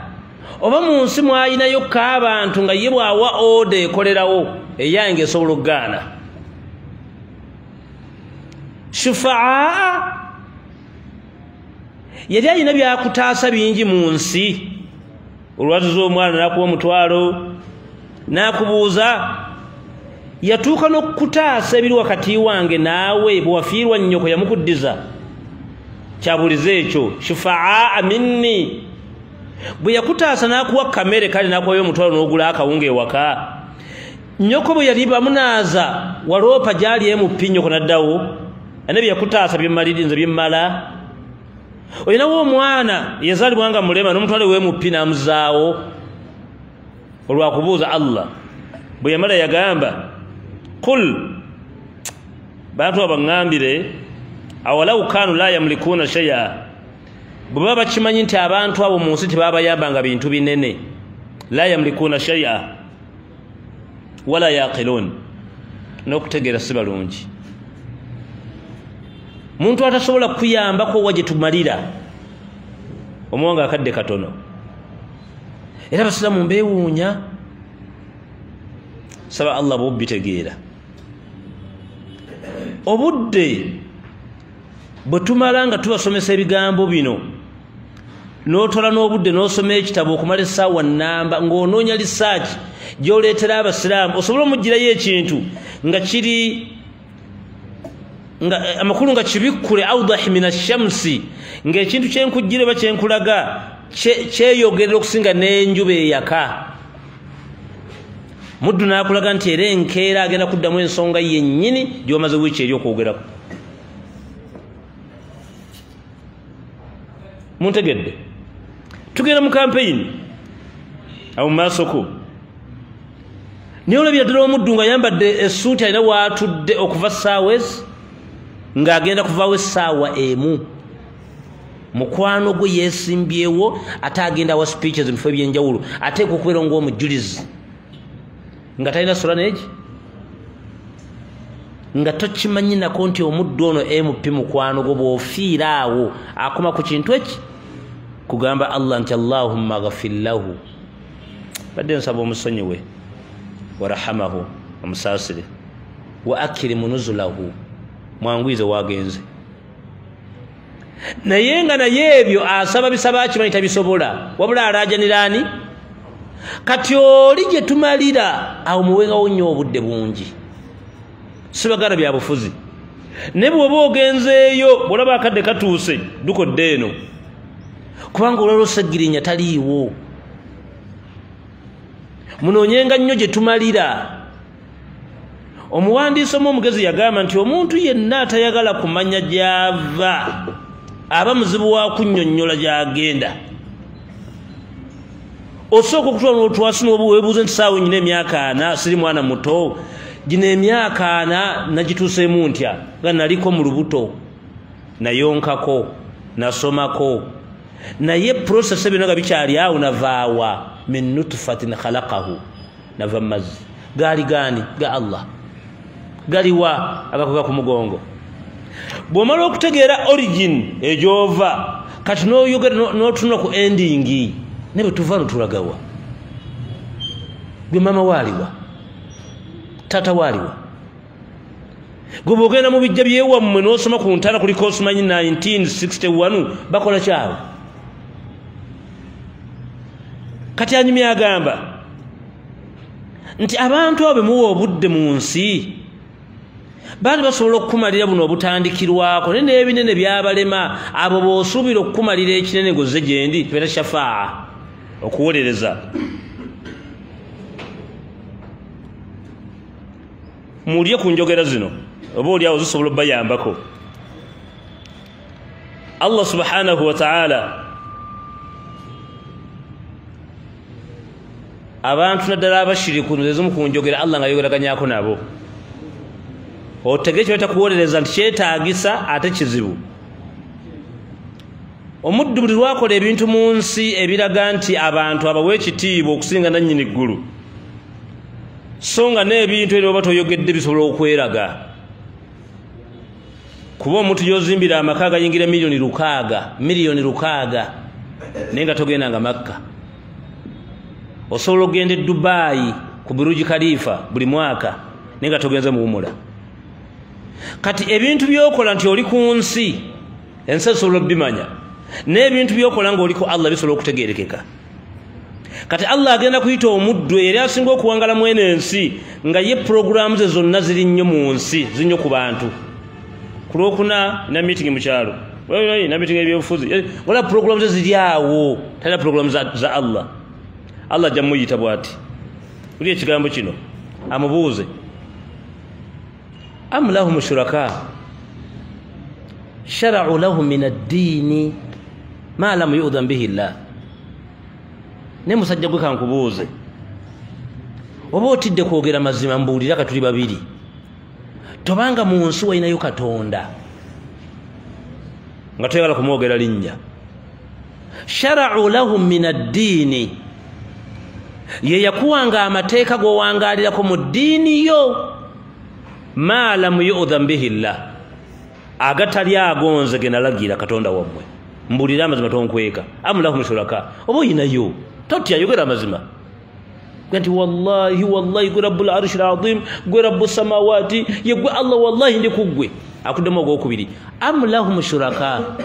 oba mu nsi mwayinayo k'abantu nga ye bw'awa oda ekolerawo eyange esobola okugaana. Shufaa yali alina byakutaasa bingi mu nsi. Olwaziza omwana n'akuwa omutwalo n'akubuuza, yatuuka n'okukutaasa ebiri wakati wange naawe, bwe wafiirwa nnyoko yamukuddiza. Kyabuliza ekyo shufaa minni. Bwe yakutaasa n'akuwa kamere kale n'akuwayo omutwalo n'ogula akawunga ewaka. Nnyoko bwe yali bamunaaza waloopa gy'ali MP nnyoko n'addawo, ane bye yakutaasa byemmaliri nze byemmala. Olinawo omwana yazaalibwa nga mulema n'omutwalo w'MP n'amuzaawo olwakubuuza Allah. Bwe yamala yagamba qul, bantu abaŋŋambire awalau kanu la yamlikuna shay'a, bwe baba bakimanyi nti abantu abo mu nsi tebabayambanga bintu binene, la yamlikuna shay'a wala yaqilun, n'okutegeera si balungi. Muntu atasobola kuyambako wa gye tumalira omuwanga akadde katono. Era abasiraamu mbeewuunya, saba Allah bw'obitegeera. Obudde bwe tumala nga tubasomesa ebigambo bino, n'otola n'obudde n'osoma ekitabo okumala essaawa nnamba ng'onoonya lisaaki gy'oleetera abasiraamu osobole omuggyirayo ekintu nga kiri nga amakulu nga kibikkule awdah min ashamsi, ng'ekintu kyenkuggyira oba kyenkulaga kyeyogerera okusinga n'enjuba eyaka. Muddu n'akulaga nti era enkeera agenda kuddamu ensonga yennyini gy'omaze wiiki eri okwogerako. Muntegedde? Tugenda mu kampeyini awo mu maasoko, naye olabira ddala omuddu nga ayambadde essuuti alina waatudde okuva ssaawa ezi ng'agenda kuvaawo essaawa emu. Mukwano gwe yeesimbyewo ate agenda awa speeches mu bifo ebyenjawulo, ateekwa okubeera ng'omujulizi nga talina sola neegi, nga tokimanyi nako nti omuddu ono MP mukwano gwo bw'ofiira awo akoma ku kintu eki kugamba Allah nti Allahumma ghafir lahu, badde nsaba omusonyiwe, warahamahu, omusaasire, wa akrimu nuzulahu, mwanguyize wagenze. Naye nga naye ebyo asaba bisaba akimanyi tabisobola, wabula alaajanira ani? Kati oli gye tumalira awo muwengawo nnyo obudde bungi. Sibagala bya bufuzi, ne bw'oba ogenzeeyo bw'olaba akadde katuuse dukodde eno, kubanga olwalwo Ssegirinya taliiwo. Munoonyenga nnyo gye tumalira. Omuwandiisi omu omugezi yagamba nti omuntu yenna atayagala kumanya gy'ava aba muzibu wa kunnyonnyola gy'agenda. Osooka okutwala n'otwasi n'obuweebuuze nti saawa nnyina emyaka 40 siri mwana muto, gino emyaka 40 nagituuseemu ntya nga naliko mu lubuto, nayonkako, nasomako, naye process ebyo nga bikyali awo navaawa min nutfatin khalaqahu, nava mazzi gaali gaani ga Allah, galiwa agakuva ku mugongo. Bw'omala okutegeera origin egy'ova, kati n'oyogera n'otunula ku ending, ne bwe tuva notulagawa. Gwe maama waaliwa, taata waaliwa, gwe bw'ogenda mu bijja byewammwe n'osoma ku ntaana kuliko osimanyi 1961 bakola kyawo. Kati anyumya agamba nti abantu abo bemuwa obudde mu nsi baali basobola okukumalira buno obutandikirwako, naye n'ebinene byabalema. Abo b'osuubira okukumalira ekinene gozze gye ndi kibeera shafaa, okuwolereza. Mulye ku njogera zino oba oli awo zisobola obbayambako. Allah subhanahu wa ta'ala abantu naddala abashiriku ezimu ku njogera Allah nga ayogeraganyako nabo, otegere kye kuwolereza nti kyetaagisa ate kizibu. Omuddu buli lwakola ebintu mu nsi ebiraga nti abantu abawa ekitiibwa okusinga nannyini ggulu, so nga n'ebintu ebyo oba toyogedde bisobola okweraga. Kuba omuntu gy'ozimbira amaka agayingira 600 miliyoni 600 naye nga togendanga Makka. Osobola okugenda e Dubai ku Burj Khalifa buli mwaka naye nga togenze muwumula. Kati ebintu by'okola nti oli ku nsi, ensi esobola obbimanya, n'ebintu by'okola ng'oli ku Allah bisobola okutegeerekeka. Kati Allah agenda kuyita omuddu eyali asinga okuwangala mu eno ensi nga ye puroguramu ze zonna ziri nnyo mu nsi, ziri nnyo ku bantu. Ku lwokuna na meeting mu kyalo, na meeting ebyobufuzi, wala puroguramu ze ziri awo, talina puroguramu za Allah. Allah ajja muyita bw'ati, uli ekigambo kino amubuuze, am lahum shuraka shara'u lahum min ad-dini ma lam yu'dhan bihi Allah. Ne musajja gwe kankubuuze, oba otidde kwogera mazima, mbuulira ka tuli babiri, tobanga mu nsi walinayo Katonda nga toyagala kumwogera linnya. Shara'u lahum min ad-dini, ye yakuwanga amateeka g'owangaalirako mu ddiini yo, ma lam yu'dhan bihi Allah, agatali agonze ge nalagira Katonda wammwe. Mbuulira amazima tonkweka. Am lahum shuraka, oba oyinayo, totya, yogera amazima. Nti wallahi wallahi gwe rabbul arshil azim, gwe rabbu samawati, ye gwe Allah, wallahi ndi kuggwe. Akuddemu ogwokubiri, am lahum shuraka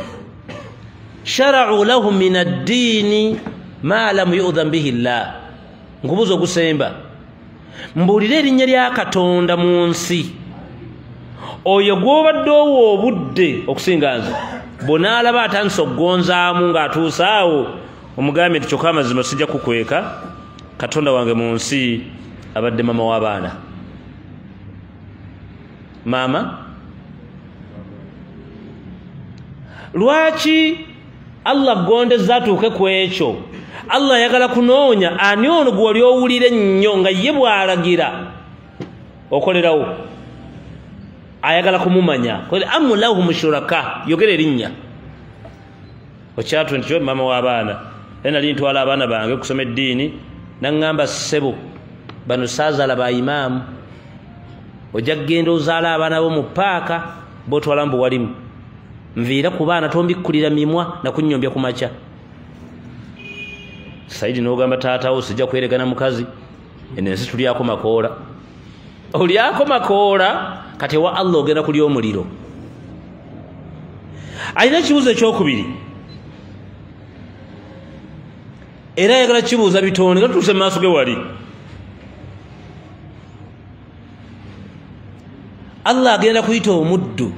shara'u lahum min ad-dini ma lam yu'dhan bihi Allah. Nkubuuza ogusemba, mbuulire erinnya lya Katonda mu nsi, oyo gw'obadde owa obudde okusinga nze, bw'onaalaba atandise okugonzaamu ng'atuuse awo, omugambe nti kyokka amazima sijja kukweka, Katonda wange mu nsi Abadde mama w'abaana. Maama lwaki Allah gondeza atuuke ku ekyo? Allah ayagala kunoonya ani ono gw'oli owulira ennyo nga ye bw'alagira okolerawo, ayagala kumumanya. Amu lahum shuraka, yogera erinnya. Okyatu nti mama w'abaana, era nali ntwala abaana bange okusoma eddiini, naŋŋamba ssebo bano saazaala ba imaamu, ojja kugenda ozaala abaana bo mu paaka b'otwala mbu walimu, nviira ku baana tombikkulira mimwa nakunnyombya ku makya. Saidi n'ogamba taatawo sijja kweregana mukazi, eno ensi tulyako makoola. Olyako makoola kati ewa Allah ogenda kulya omuliro. Alina ekibuuzo ekyokubiri era ayagala kibuuza bitonde nga tutuuse mu maaso ge wali. Allah agenda kuyita omuddu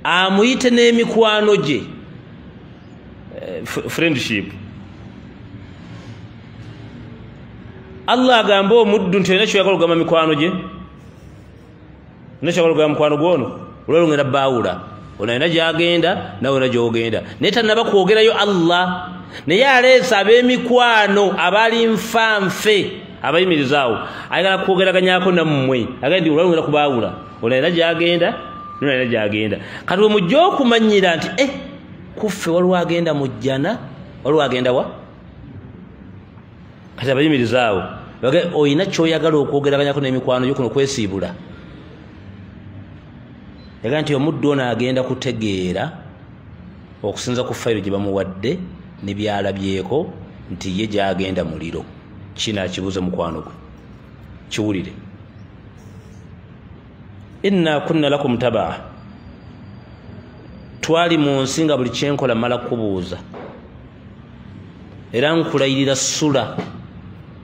amuyite n'emikwano gye, friendship. Allah agamba omuddu nti olina kyoyagala okugamba mikwano gye, olina kyoyagala okugamba mukwano gwono, olwaleero ngenda baawula, ono alina gy'agenda nawe olina gy'ogenda, naye tannaba kwogerayo Allah, naye aleese ab'emikwano abali nfanfe abayimirizaawo, ayagala kwogeraganyako nammwe, agenda nti olwaleero ngenda kubaawula, ono alina gy'agenda nono alina gy'agenda. Kati bwe mujja okumanyira nti kuffe waliwo agenda mu jjana, waliwo agenda wa? Kati abayimirizaawo olina kyoyagala okwogeraganyako n'emikwano gyo kuno kwesiibula. Yaga nti omuddu ono agenda kutegeera okusinza ku fayiro gye bamuwadde ne byalabyeko nti ye gy'agenda muliro. Kino akibuuze mukwano gwe, kiwulire. Inna kunna lakum tabaa, twali mu nsi nga buli kyenkola mmala kukubuuza, era nkulayirira sula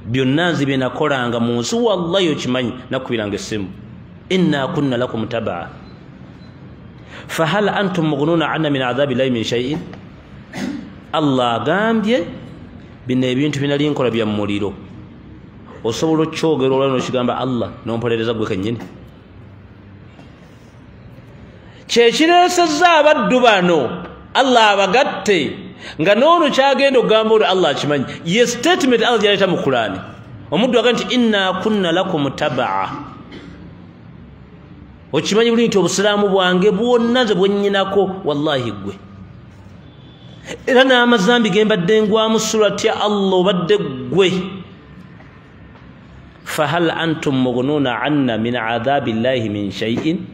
byonna nze bye nakolanga mu nsi, wallahi okimanyi, nakubiranga essimu. Inna kunna lakum tabaa fahal antum mughnuna anna min adhabi llahi min shay'in. Allah agambye bino ebintu binali nkola bya muliro, osobola okyogera olwa n'okigamba Allah n'ompolereza gwe kennyini. Kyekireesezza abaddu bano Allah abagatte nga n'ono kyagenda okugamba olwo Allah akimanyi. Ye statement Allah gy'aleeta mu Kulaani, omuddu agamba nti inna kunna lakum tabaa, okimanyi bulungi nti obusiraamu bwange bwonna nze bwennyinako, wallahi ggwe, era n'amazambi ge mbadde ngwamu sula tya Allah obadde ggwe. Fahal antum mughnuna anna min adhabi llahi min shay'in.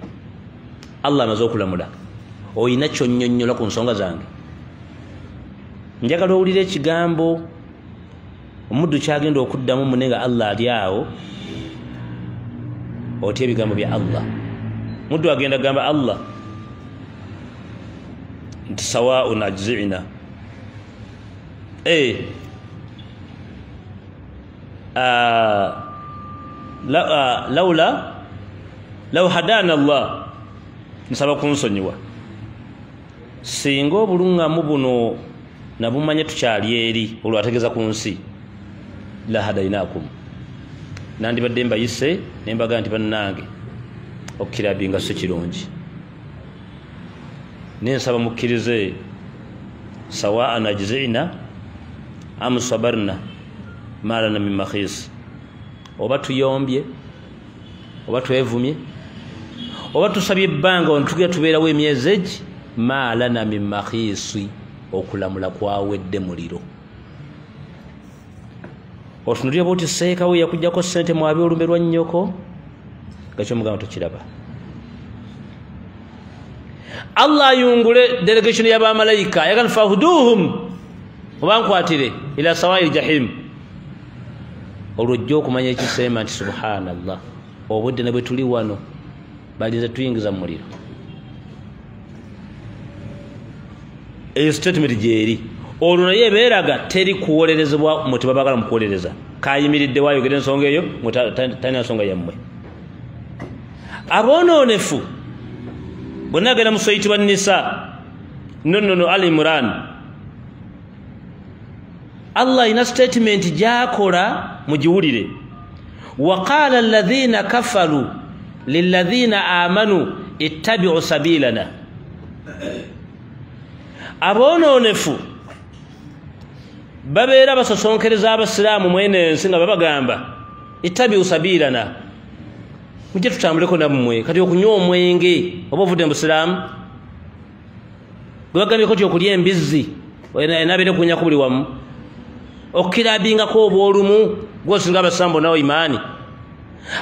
Allah amaze okulamula, olina kyonnyonnyola ku nsonga zange. Njagala owulire ekigambo omuddu kyagenda okuddamu mune nga Allah ali awo, otya ebigambo bya Allah. Muddu agenda gamba Allah nti sawaun ajzina laula law hadana Allah, nsaba kunsonyiwa singa obulungamu buno nabumanye tukyali eri olwo ategeeza ku nsi, la hadainakum, nandibadde mbayise ne mbaga nti bannange okukirabinga si kirungi, nensaba mukkirize sawaan ajzina am sabarna malana min makhis, oba tuyombye oba twevumye oba tusabye ebbanga ono tugenda tubeerawo emyezi egi, malana min makhisi, okulamula kwawedde muliro. Otunulira bw'oti seekawo yakuggyako ssente mwabi olumbe lwa nnyoko, nga kyomugamba tokiraba. Allah ayungule delegation y'abamalayika ayagala fahuduhum, oba nkwatire ila sawai jahim, olwo ojja okumanya ekiseema nti subhanallah, obudde ne bwe tuli wano balinze tuyingiza mu muliro. Eyo statement gyeri olwo naye beeraga teri kuwolerezebwa mwe tebabagala mukuwolereza, kayimiridde waayogera ensonga eyo mwe talina nsonga yammwe. Aboononefu bonna agenda mu soyitibwa Nisa nonnono Al Imran Allah ina statement gyakola mugiwulire. Waqala alladhina kafaru lilladhina amanu ittabi'u sabilana. Aboononefu babeera basosonkereza abasiraamu mwene ensi nga babagamba ittabi'u sabilana, mujje tutambuleko nammwe. Kati okunywa omwenge oba ovudde mu busiraamu, gwebagambyeko ti okulya embizzi enabeere kunyako buli wamu, okukirabingako obwolumu gwosinga abasiraamu bonna imaani.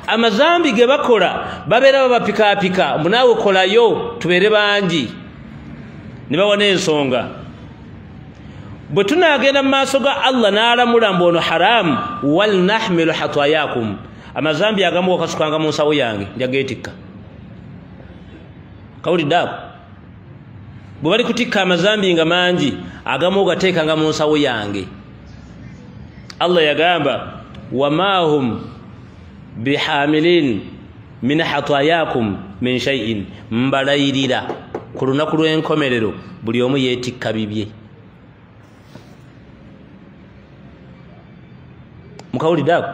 Amazambi ge bakola babeera babapikaapika, mbu naawe kolayo tubeere bangi, ne bawa n'ensonga. Bwe tunaagenda mu maaso ga Allah n'alamula mbu ono haramu, walnahmilu hatayakum, amazambi agamu wakasukanga mu nsawo yange njageetikka. Kawulidde ako? Bwe bali kutikka amazambi nga mangi, agamu ogateekanga mu nsawo yange. Allah yagamba wama hum bihamilin min hatayakum min shay'in, mbalayirira ku lunaku lw'enkomerero buli omu yeetikka bibye. Mukawulidde ako?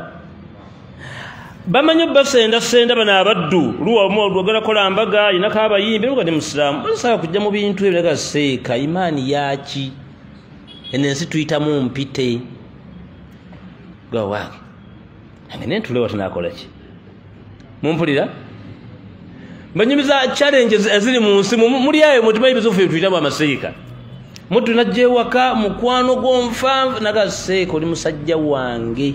Bamanyi basendasenda bano abaddu luwagala kola mbaga inako abayimbi nga ndi musiraamu basaba kujja mu bintu ebyo nga seeka imaani yaki eno ensi tuyitamu mpite gwawange ange nentulewa tunakola ki? Mumpulira? Mbanyumiza challenges eziri mu nsi muli ayo mutumanyi bizufu tuyitamu amaseeka. Mutu najja ewaka mukwano gw'onfanvu nagaseeka oli musajja wange.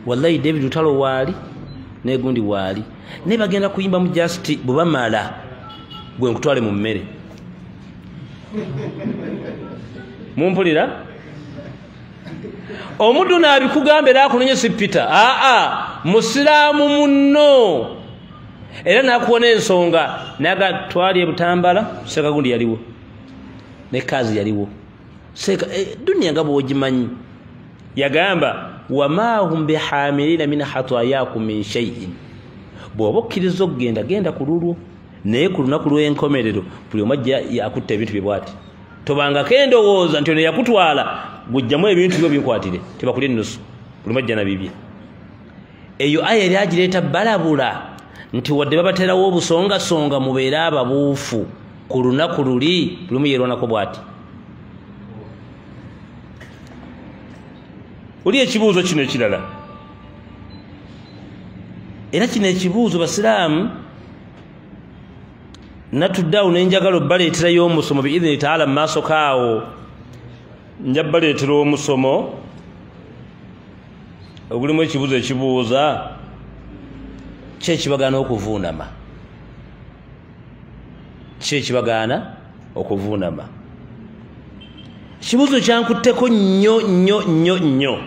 Wallahi David Lutalo waali negundi waali naye bagenda kuyimba mu just bwe bamala gwe nkutwale mu mmere. Mumpulira? Omuddu n'abikugamba era akunonye si Peter, aa musiraamu munno, era n'akuwa n'ensonga naga twali ebutambala seeka gundi yaliwo ne kazi yaliwo seeka dunia nga bw'ogimanyi. Yagamba wama hum bihamilina min hatayakum min shay'in, bw'oba okkiriza okugenda genda ku lulwo, naye ku lunaku lw'enkomerero buli omu ajja akutta ebintu bye bw'ati. Tobangako endowooza nti ono yakutwala gujjamu ebintu byo binkwatire, tebakulya ennusu, buli omu ajja na bibye. Eyo aya eri agireeta balabula nti wadde babaterawo obusongasonga mubeere ababuufu ku lunaku luli buli omu yeerwanako bw'ati. Oli ekibuuzo kino ekirala, era kino ekibuuzo basiraamu natuddeawo nenjagala obbaleeterayo omusomo biidhini taala mu maaso kaawo. Nja bbaleetera omusomo ogulimu ekibuuzo ekibuuza ki ekibagaana okuvuunama, ki ekibagaana okuvuunama. Ekibuuzo kyankutteko nnyo nnyo nnyo nnyo.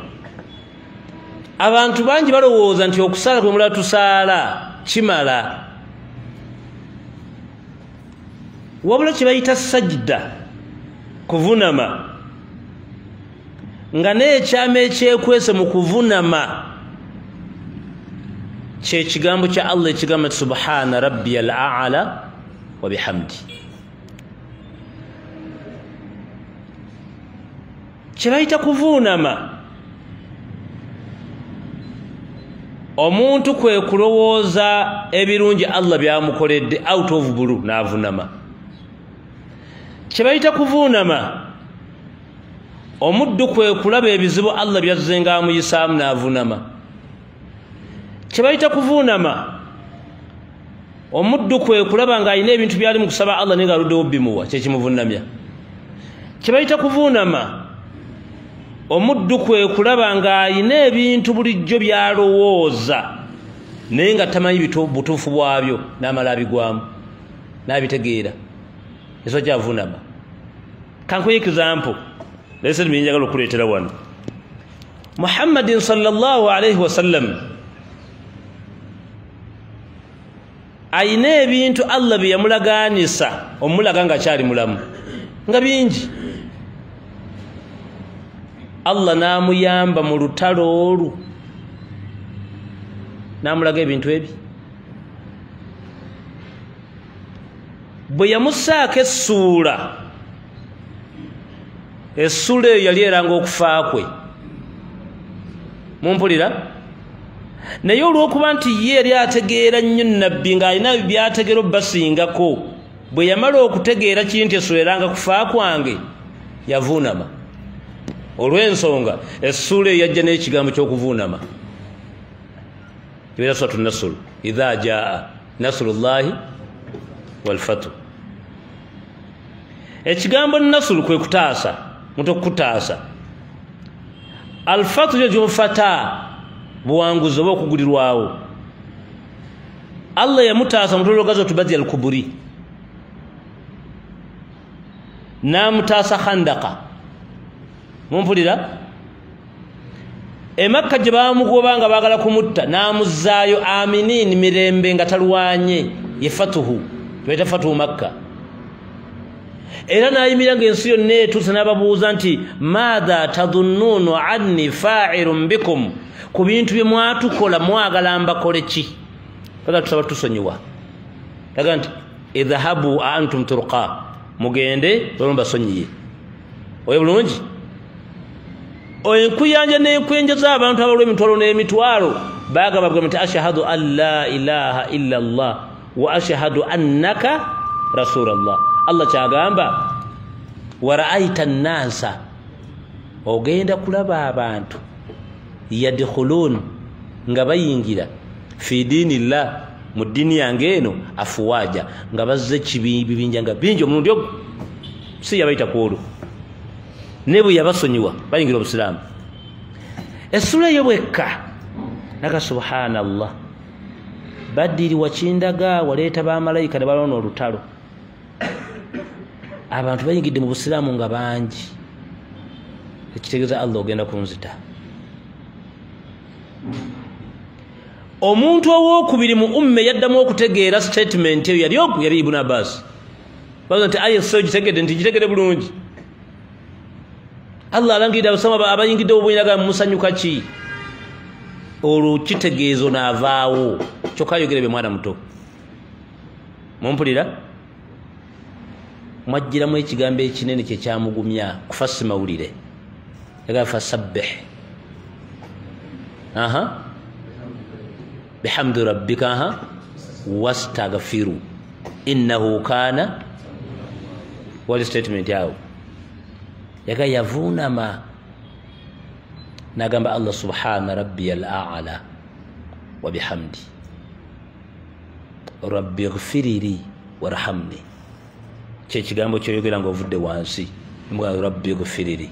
Abantu bangi balowooza nti okusaala kwe mulala tusaala kimala, wabula kye bayita sajida kuvunama, nga n'ekyama ekyekwese mu kuvunama kye kigambo kya Allah ekigamba nti subhana rabbiyal a'la wa bihamdi. Kye bayita kuvuunama omuntu kwe kulowooza ebirungi Allah byamukoledde out of blue n'avunama. Kye bayita kuvuunama omuddu kwe kulaba ebizibu Allah byazzenga amuyisaamu n'avunama. Kye bayita kuvuunama omuddu kwe kulaba ng'alina ebintu byali mu kusaba Allah naye ng'aluddewo bimuwa, kye kimuvunnamya. Kye bayita kuvuunama omuddu kwe kulaba ng'alina ebintu bulijjo by'alowooza naye nga tamanyi butuufu bwabyo n'amala abigwamu n'abitegeera, eso kyavunama. Kankuwa example lese njagala okuleetera wano. Muhammadin sallallahu alaihi wasallam ayina ebintu Allah bye yamulagaanisa omulaga nga akyali mulamu nga bingi. Allah n'amuyamba mu lutalo olwo n'amulaga ebintu ebyo. Bwe yamusaako essuula Essula eyo yali eranga okufa kwe. Mumpulira? Naye olw'okuba nti ye yali ategeera nnyo nabbi ng'alina byategeera obbasingako, bwe yamala okutegeera kiri nti essula eranga kufa kwange, yavuunama. Olw'ensonga essuula eyo yajja n'ekigambo ky'okuvuunama. Ebeera suratu Nasuru, idha jaa nasrullahi walfatu. Ekigambo nasuru kwe kutaasa, muntu okutaasa. Alfatu kyo kyofata, buwanguzi oba okugulirwawo. Allah yamutaasa mutologazo tubadhi al-kuburi, n'amutaasa Khandaka. Mumpulira? Emakka gye baamugoba nga baagala kumutta, n'amuzzaayo aminiini mirembe nga talwanye, ye fatuhu, bayita fatuhu Makka. Era n'ayimirira ng'ensi yonna etuuse n'ababuuza nti maatha tadhunnuunu anni fa'ilun bikum, ku bintu bye mwatukola mwagala mbakole ki? Kaga tusaba tusonyiwa. Kaga nti idhahabu antum turqa, mugende balomba basonyiye. Oyo bulungi? Enkuyanja n'enkwenja z'abantu abalwa emitwalo n'emitwalo baagamba bagamba nti ashhadu an la ilaha illa Allah wa ashhadu annaka rasulallah. Allah kyagamba wa ra'aita nnasa, ogenda kulaba abantu yadkhulun, nga bayingira fi dinillah, mu ddiini yange eno afuwaja, nga bazze kibinja nga bingi omulundi ogwo. Si yabayita ku olwo, ne bwe yabasonyiwa bayingira obusiraamu. Essula eyo bwekka naga subhanallah, Badiri wakindaga waleeta bamalayika ne balona olutalo. Abantu bayingidde mu busiraamu nga bangi, ekitegeeza Allah ogenda kunzita. Omuntu owookubiri mu umme yaddamu okutegeera statement eyo yali oku yali Ibn Abbas. Baza nti aye so gitegedde nti gitegedde bulungi. Allah alangirira abasoma abayingidde obuyinaga musanyuka ki? Olwo kitegeezo n'avaawo kyokka ayogere bye mwana muto. Mumpulira? Mwajjiramu ekigambo ekinene kye kyamugumya kufa si mawulire. Yagamba fasabbih. Aha. Bihamdi rabbika aha wastaghfiru innahu kana. Wali statement yawo. Yaga yavuunama nagamba Allah subhana rabbiyal a'la wa bihamdi rabbi ighfirli warhamni. Kye kigambo kyoyogera ng'ovudde wansi, mbwa rabbi ighfirli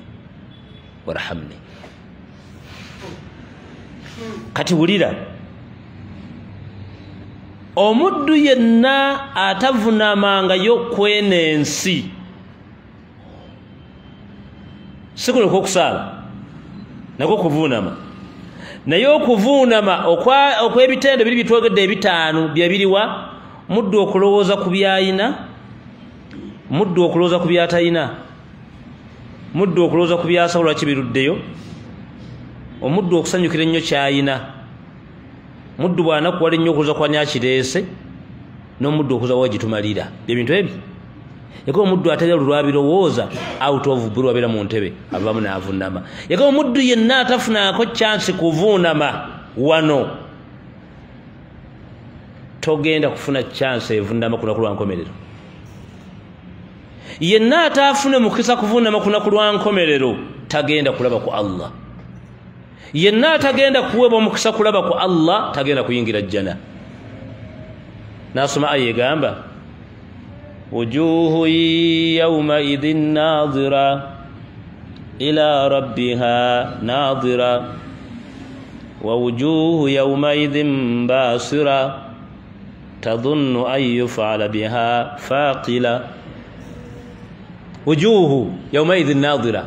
warhamni. Kati wulira omuddu yenna atavunamangayo kwene ensi, si kuno okw'okusaala nako kuvuunama, naye okuvuunama okw'ebitendo biri bitwogedde ebitaano bye biriwa: muddu okulowooza ku by'ayina, muddu okulowooza ku by'atayina, muddu okulowooza ku by'asobola kibiruddeyo, omuddu okusanyukira ennyo ky'ayina, muddu bw'anakuwala ennyo okulowooza kwani akireese, n'omuddu okuza wa gitumalira. Byebintu ebyo. Yako omuddu ategera lwabirowooza out of blue abeera mu ntebe avaamu n'avuunama. Yako omuddu yenna atafunaako chance kuvuunama wano, togenda kufuna chance evuunama ku lunaku lwa nkomerero. Yenna ataafune mukisa kuvuunama ku lunaku lwa nkomerero tagenda kulaba ku Allah. Yenna atagenda kuweebwa omukisa kulaba ku Allah tagenda kuyingira jjana. Nasoma aya egamba wujuhu yawmaidhin nadhira ila rabbiha nadhira wa wujuhu yawmaidhin basira tadhunnu an yuf'ala biha faqila. Wujuhu yawmaidhin nadhira,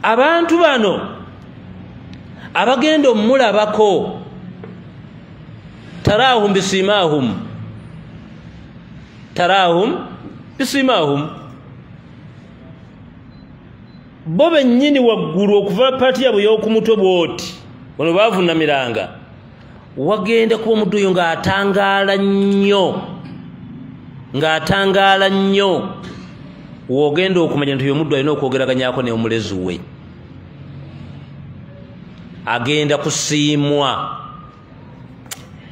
abantu bano abagenda omulabako tarahum bisimahum, tarahum bisimahum, bo bennyini waggulu okuva paati yabwe y'okumutwe bw'oti wano baavunamiranga, wagenda kuba omuddu oyo ng'atangaala nnyo, ng'atangaala nnyo, Wogenda okumanya nti omuddu alina okwogeraganyako n'omulezi we, agenda kusiimwa.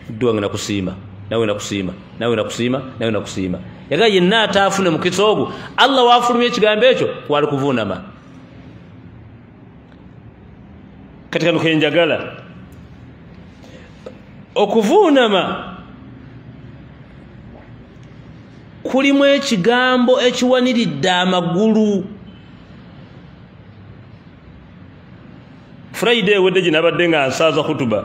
Muddu wange nakusiima, nawe nakusiima, nawe nakusiima, nawe nakusiima. Yaga yenna ataafune mukisa ogwo, Allah wafulumya ekigambo ekyo kwali kuvuunama. Kati kano kenjagala okuvuunama kulimu ekigambo ekiwaniridde amagulu. Friday ewedde gye nabadde nga nsaaza khutuba,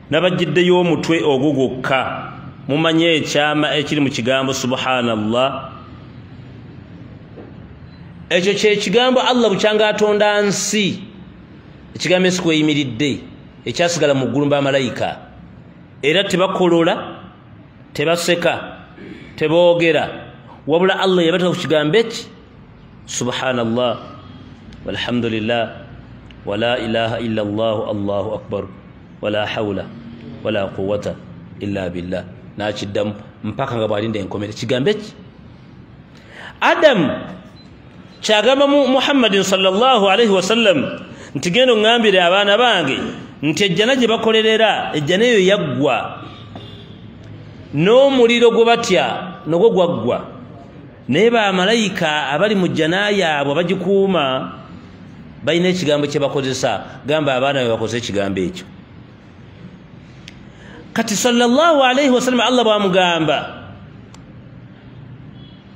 nabajjiddeyo omutwe ogwo gwokka. Mumanye ekyama ekiri mu kigambo subhanallah. Ekyo kyekigambo Allah bukyanga atonda nsi, ekigambo ensi kweyimiridde, ekyasigala mu ggulu bamalayika, era tebakolola, tebaseka, teboogera, wabula Allah yabateeka ku kigambo eki subhanallah walhamdulillah wala ilaha illa Allah allahu akbar wala hawla wala quwwata illa billah. Nakiddamu mpaka nga bwalinda enkomere kigambo eki. Adam kyagamba Muhammadin sallallahu alaihi wasallam nti genda oŋŋambire abaana bange nti ejjana gye bakolerera, ejjana eyo yaggwa, n'omuliro gwe batya nagwo gwaggwa, naye bamalayika abali mu jjana yaabwe abagikuuma balina ekigambo kye bakozesa. Gamba abaana be bakozesa ekigambo ekyo. Kati sallallahu alaihi wasallam Allah bwamugamba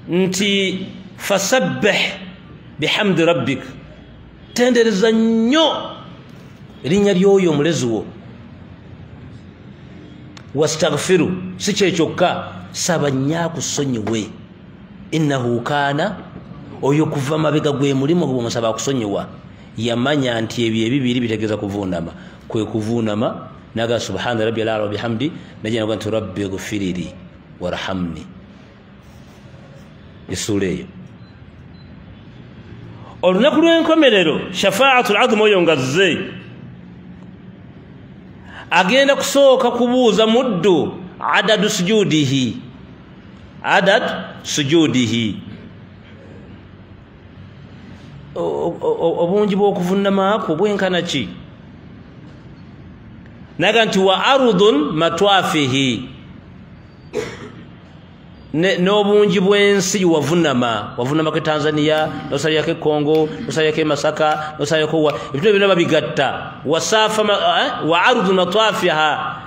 nti fasabbih bihamdi rabbik, tendereza nnyo erinnya ly'oyo omulezi wo, wastaghfiru, si kye kyokka, saba nnyo akusonyiwe, innahu kaana, oyo kuva mabega gwe mulimu gwe musaba akusonyiwa. Yamanya nti ebyo ebibiri bitegeeza kuvuunama, kwe kuvuunama naga subhana rabbiyal a'la wa bihamdi, najja nti rabbi ghfirli warhamni. Essuula eyo olunaku lw'enkomerero shafaatul azma oyo nga azze agenda kusooka kubuuza muddu adadu sujudihi, adad sujudihi, obungi bw'okuvunnamako bwenkana ki. Naga nti wa ardun matwafihi, n'obungi bw'ensi wavunama, wavunamako e Tanzania, n'osalirako e Congo, n'osalirako e Masaka, n'osalirako wa, ebintu byonna babigatta. Wasafa wa ardun matwafiha,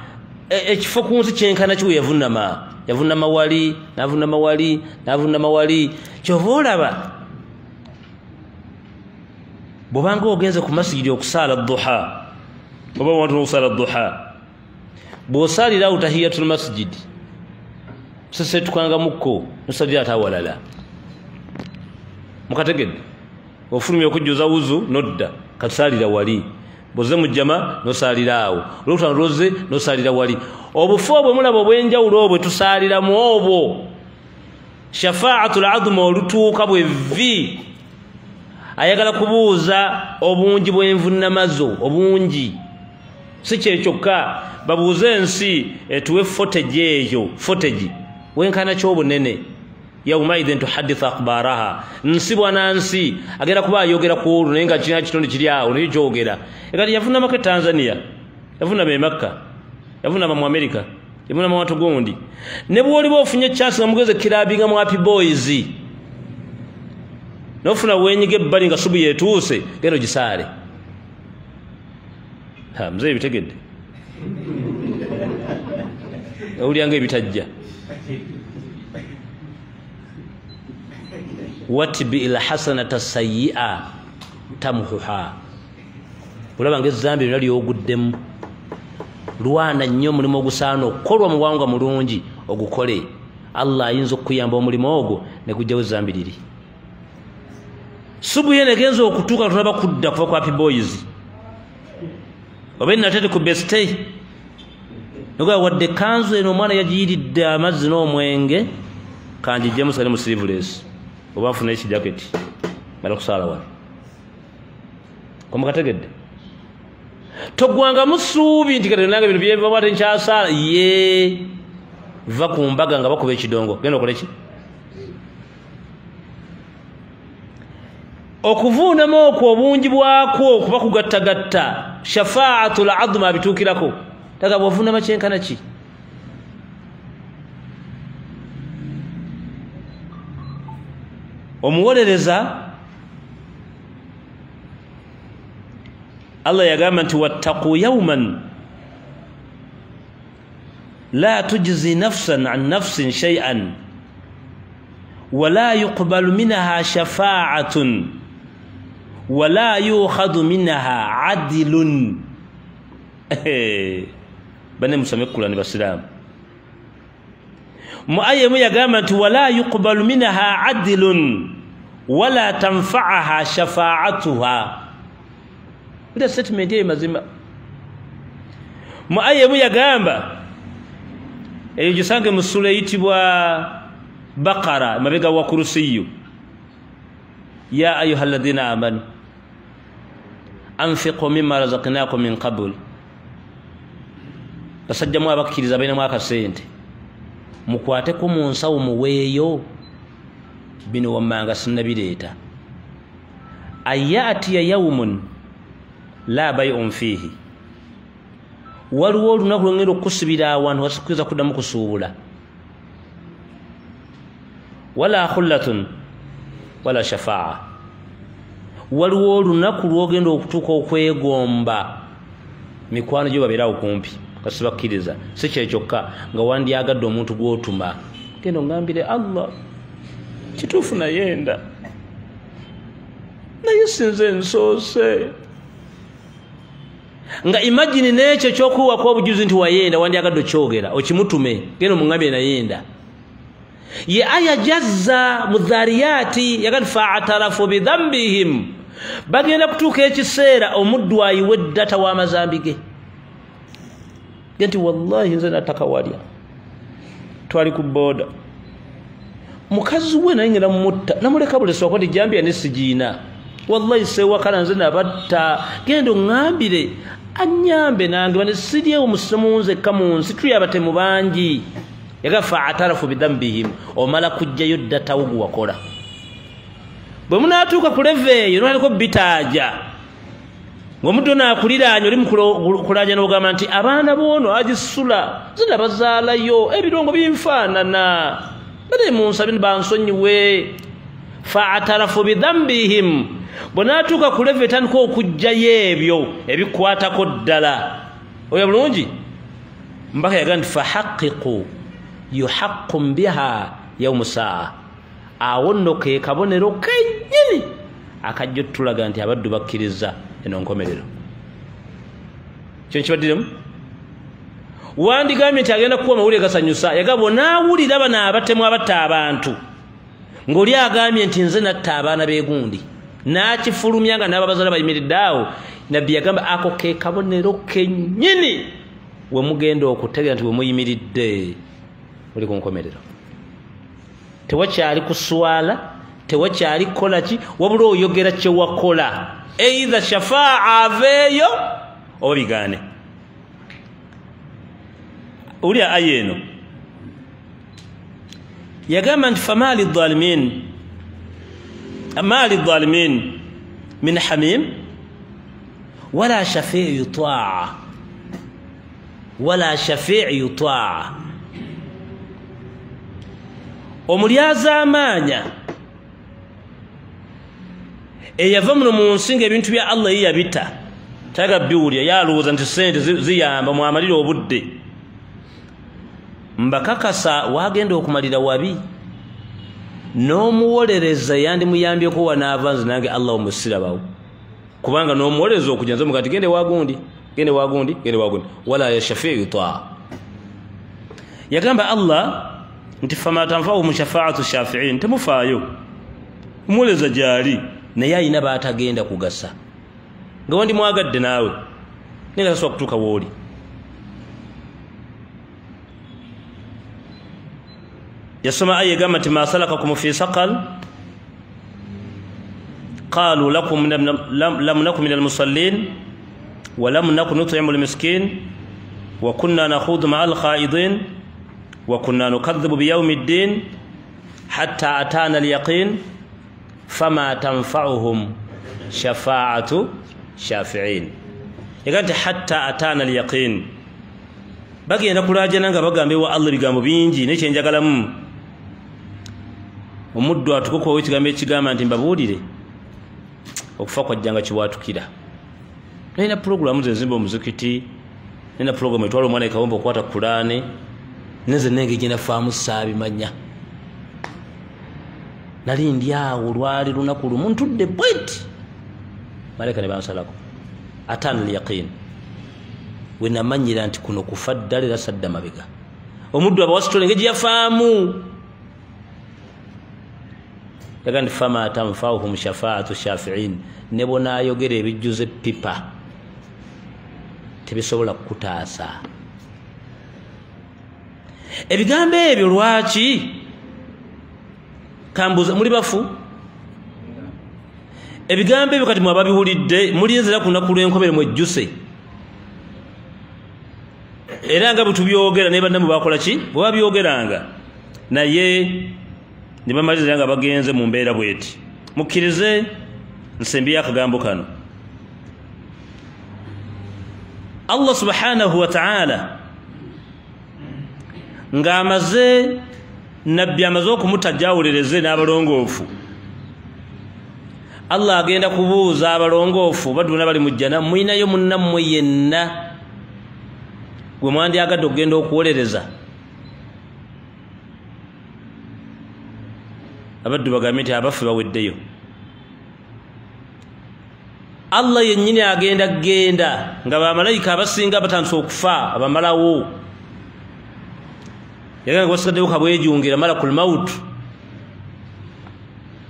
ekifo ku nsi kyenkana ki we yavunama, yavunama wali, n'avunama wali, n'avunama wali. Kyova olaba bw'obanga ogenze ku masigidi okusaala duha, oba wantu n'okusaala duha, bw'osaalirawo tahiyatul masjidi sesetukangamukko nosalira ate awalala. Mukategedde? Ofulumya okujjuza wuzu nodda, katusaalira wali, bw'ozze mu jjama nosaalira awo, olwokutaano lwozze nosaalira wali. Obufo obwe mulaba obw'enjawulo obwe tusaaliramu obwo shafaatul azma olutuuka bwe vi ayagala kubuuza obungi bw'envunnamazo, obungi. Si kye kyokka, babuuze ensi etuwe footage eyo, footage wenkana ky'obunene, yawmaidhin tuhaddithu akhbaraha, nsi bwana nsi agenda kuba ayogera ku olwo naye nga kirina kitonde kiri awo naye kyogera. Kati yavunnamako e Tanzania, yavunnama e Makka, yavunnama mu Amerika, yavunnama wantu gundi. Ne bw'oliba ofunye chance nga mugeze kirabinga mu Happy Boys, n'ofuna wenyiga ebbali nga subu yeetuuse, genda ogisaale. Ha, mzee bitegedde owulira nga ebitajja. Watbi ilhasanata sayyi'a tamhuha, olaba nga ezambi lyonna lyoguddemu. Lwana nnyo omulimu ogusaana okukolwa mu buwangwa mulungi ogukole. Allah ayinza okukuyamba omulimu ogwo ne gujjawo ezambi liri. Subu ye negenza okutuuka tulaba kudda kuva ku Happy Boys, oba enatete ku besite nogaa wadde kanzu eno omwana yagiyiridde amazzi n'omwenge, kanjijjemu sale mu sleeveless oba nfune ekijaketi mala kusaala wano. Komukategedde? Togwangamu ssuubi nti kati nange bino byenvamu ate nkyasaala. Ye va ku mbaga nga bakuba ekidongo, genda okole ki? Okuvuunama okwo obungi bwakwo kuba kugattagatta shafaatul azma bituukirako. Taga bw'ovuunama kyenkana ki? Omuwolereza Allah yagamba nti wattaqu yawman la tujzi nafsan an nafsin shay'an wala yuqbalu minha shafa'atun wala yukhadhu minha adlun. Bane musome Qur'ani basiramu. Mu aya mu yagamba nti wala yuqbalu minha adlun wala tanfa'aha shafa'atuha. Ila statement ye mazima. Mu aya mu yagamba eyo gisange mu sura eyitibwa Baqara mabega wa Kursiyu, ya ayyuhalladhina amanu anfiqu mimma razaqnakum min qabl. Basajjamu abakkiriza balina mu akasente, mukwateko mu nsawo muweeyo bino wammanga sinnabireeta. Ayatiya yawmun la bay'un fihi, waliwo olunaku lwengenda okukusibira awantu wasikiriza kuddamu kusuubula. Wala khullatun wala shafaa, waliwo olunaku lwogenda okutuuka okwegomba mikwano gyo babeerawo kumpi kasibakkiriza. Si kye kyokka, nga wandyagadde omuntu gw'otuma, genda ongambire Allah kituufu nayenda naye sinze nsoose. Nga imagine n'ekyo ky'okuwako obujuzi nti wayenda, wandyagadde okyogera okimutume, genda omungambire nayenda. Ye aya jazza mudhariyati yagad fa'atarafu bidhanbihim, bagenda kutuuka ekiseera omuddu ayiwe data w'amazambi ge. Nti wallahi nze nataka walya, twali ku boda, mukazi we naye ngenda mutta namuleka bulesi wakwati jambiya ne sigiina, wallahi sewakana nze nabatta, genda oŋŋambire annyambe nange bane siryewo musimu nzekka mu nsi tuli abatemu bangi. Yaga fa'atarafu bidhanbihim, omala kujjayo data wo gwe wakola. Bwe munaatuuka ku level eyo nwaliko bitaaja ng'omuddu naakuliraanya oli mukulaaja n'ogamba nti abaana boono agisula zina bazaalayo ebirongo binfaanana bane munsabe bansonyiwe. Fa'atarafu bidhanbihim, bwe naatuuka ku level etandika okujjayo ebyo ebikwatako ddala. Oyo bulungi mbaka yaga nti fahaqiqu yuhaqqum biha yawmu saa, awo nno ke kabonero kennyini akajja otulaga nti abaddu bakkiriza eno nkomerero. Kino kibaddiremu wandigambye nti agenda kuwa amawulire gasanyusa. Yagamba onaawulira bano abatemu abatta abantu ng'oli agambye nti nze natta abaana b'egundi n'akifulumya nga n'ababazaala bayimiridde awo. Nabbi yagamba ako ke kabonero kennyini we mugenda okutegeera nti we muyimiridde oli ku nkomerero. Tewakyali kuswala, tewakyali kukola ki, wabula oyogera kye wakola. Either shafaa aveeyo oba bigaane. Owulira aya eno yagamba nti famaali dhalimin maali dhalimin min hamim wala shafii yutaa, wala shafii yutaa. Omulyazaamaanya eyava muno mu nsi ng'ebintu bya Allah ye yabita taga biwulira, yalowooza nti ssente ziyamba mwamalire obudde. Mbakakasa wagenda okumalira wabi n'omuwolereza yandimuyambyeko wanaava nze nange Allah omusirabawo, kubanga n'omuwolereza okujja nze mugati gende wagundi, gende wagundi, gende wagundi. Wala yashafii yutaa. Yagamba Allah nti fama tanfa'uhum shafa'atu shafi'in, temufaayo omuwolereza gyali naye ayina baatagenda kugasa nga wandi mwagadde naawe naye nga tasobola kutuuka w'oli. Yasoma aya egamba nti ma salakakum fi saqal qalu lakum lam naku min almusallin wa lam naku nut'imu almiskin wa kunna nakhudu ma'a alkha'idin wa kunna nukadhibu biyawmi ddin hatta atana alyaqin Fama tanfa'uhum shafa'atu shafi'in. Yaga nti hatta atana al-yaqin. Bagenda kulajana nga bagambe wa Allah bigambo bingi naye kyenjagalamu omuddu atukokowo ekigambo ekigamba nti mbabuulire okufa kwajjanga kiwatukira. Nalina pulogulaamu ze nzimba omuzikiti, nalina pulogulaamu etwala omwana ekawombo okukwata Kulaane, nze nenge gye nafaamu saabimanya. Nali ndi awo lwali lunaku lumu ntudde bweti, malayika ne bansalako atana al-yaqin. We namanyira nti kuno kufa ddala era sadda mabega. Omuddu abawasitole engeri gye yafaamu. Yaga nti fama tanfa'uhum shafa'atu shafi'in, ne bonaayogera ebijjuza eppipa tebisobola kukutaasa. Ebigambo ebyo lwaki kambuza muli bafu? Ebigambo ebyo kati mwababiwulidde mulinzira ku lunaku lw'enkomerero mwejjuse. Era nga bwe tubyogera naye bannammwe bakola ki? Bwe babyogeranga naye ne bamaliriza nga bagenze mu mbeera bw'eti. Mukkirize nsembye akagambo kano. Allah subhanahu wa ta'ala ng'amaze nabbi amaze okumutajja awolereze n'abalongoofu. Allah agenda kubuuza abalongoofu baddu bali mu jjana, mulinayo munnammwe yenna gwe mwandyagadde okugenda okuwolereza? Abaddu bagambe nti abaffe baweddeyo. Allah yennyini agenda genda nga bamalayika abasinga batandise okufa abamalawo. Yagamba basigaddeyo kabwejungira malakul maut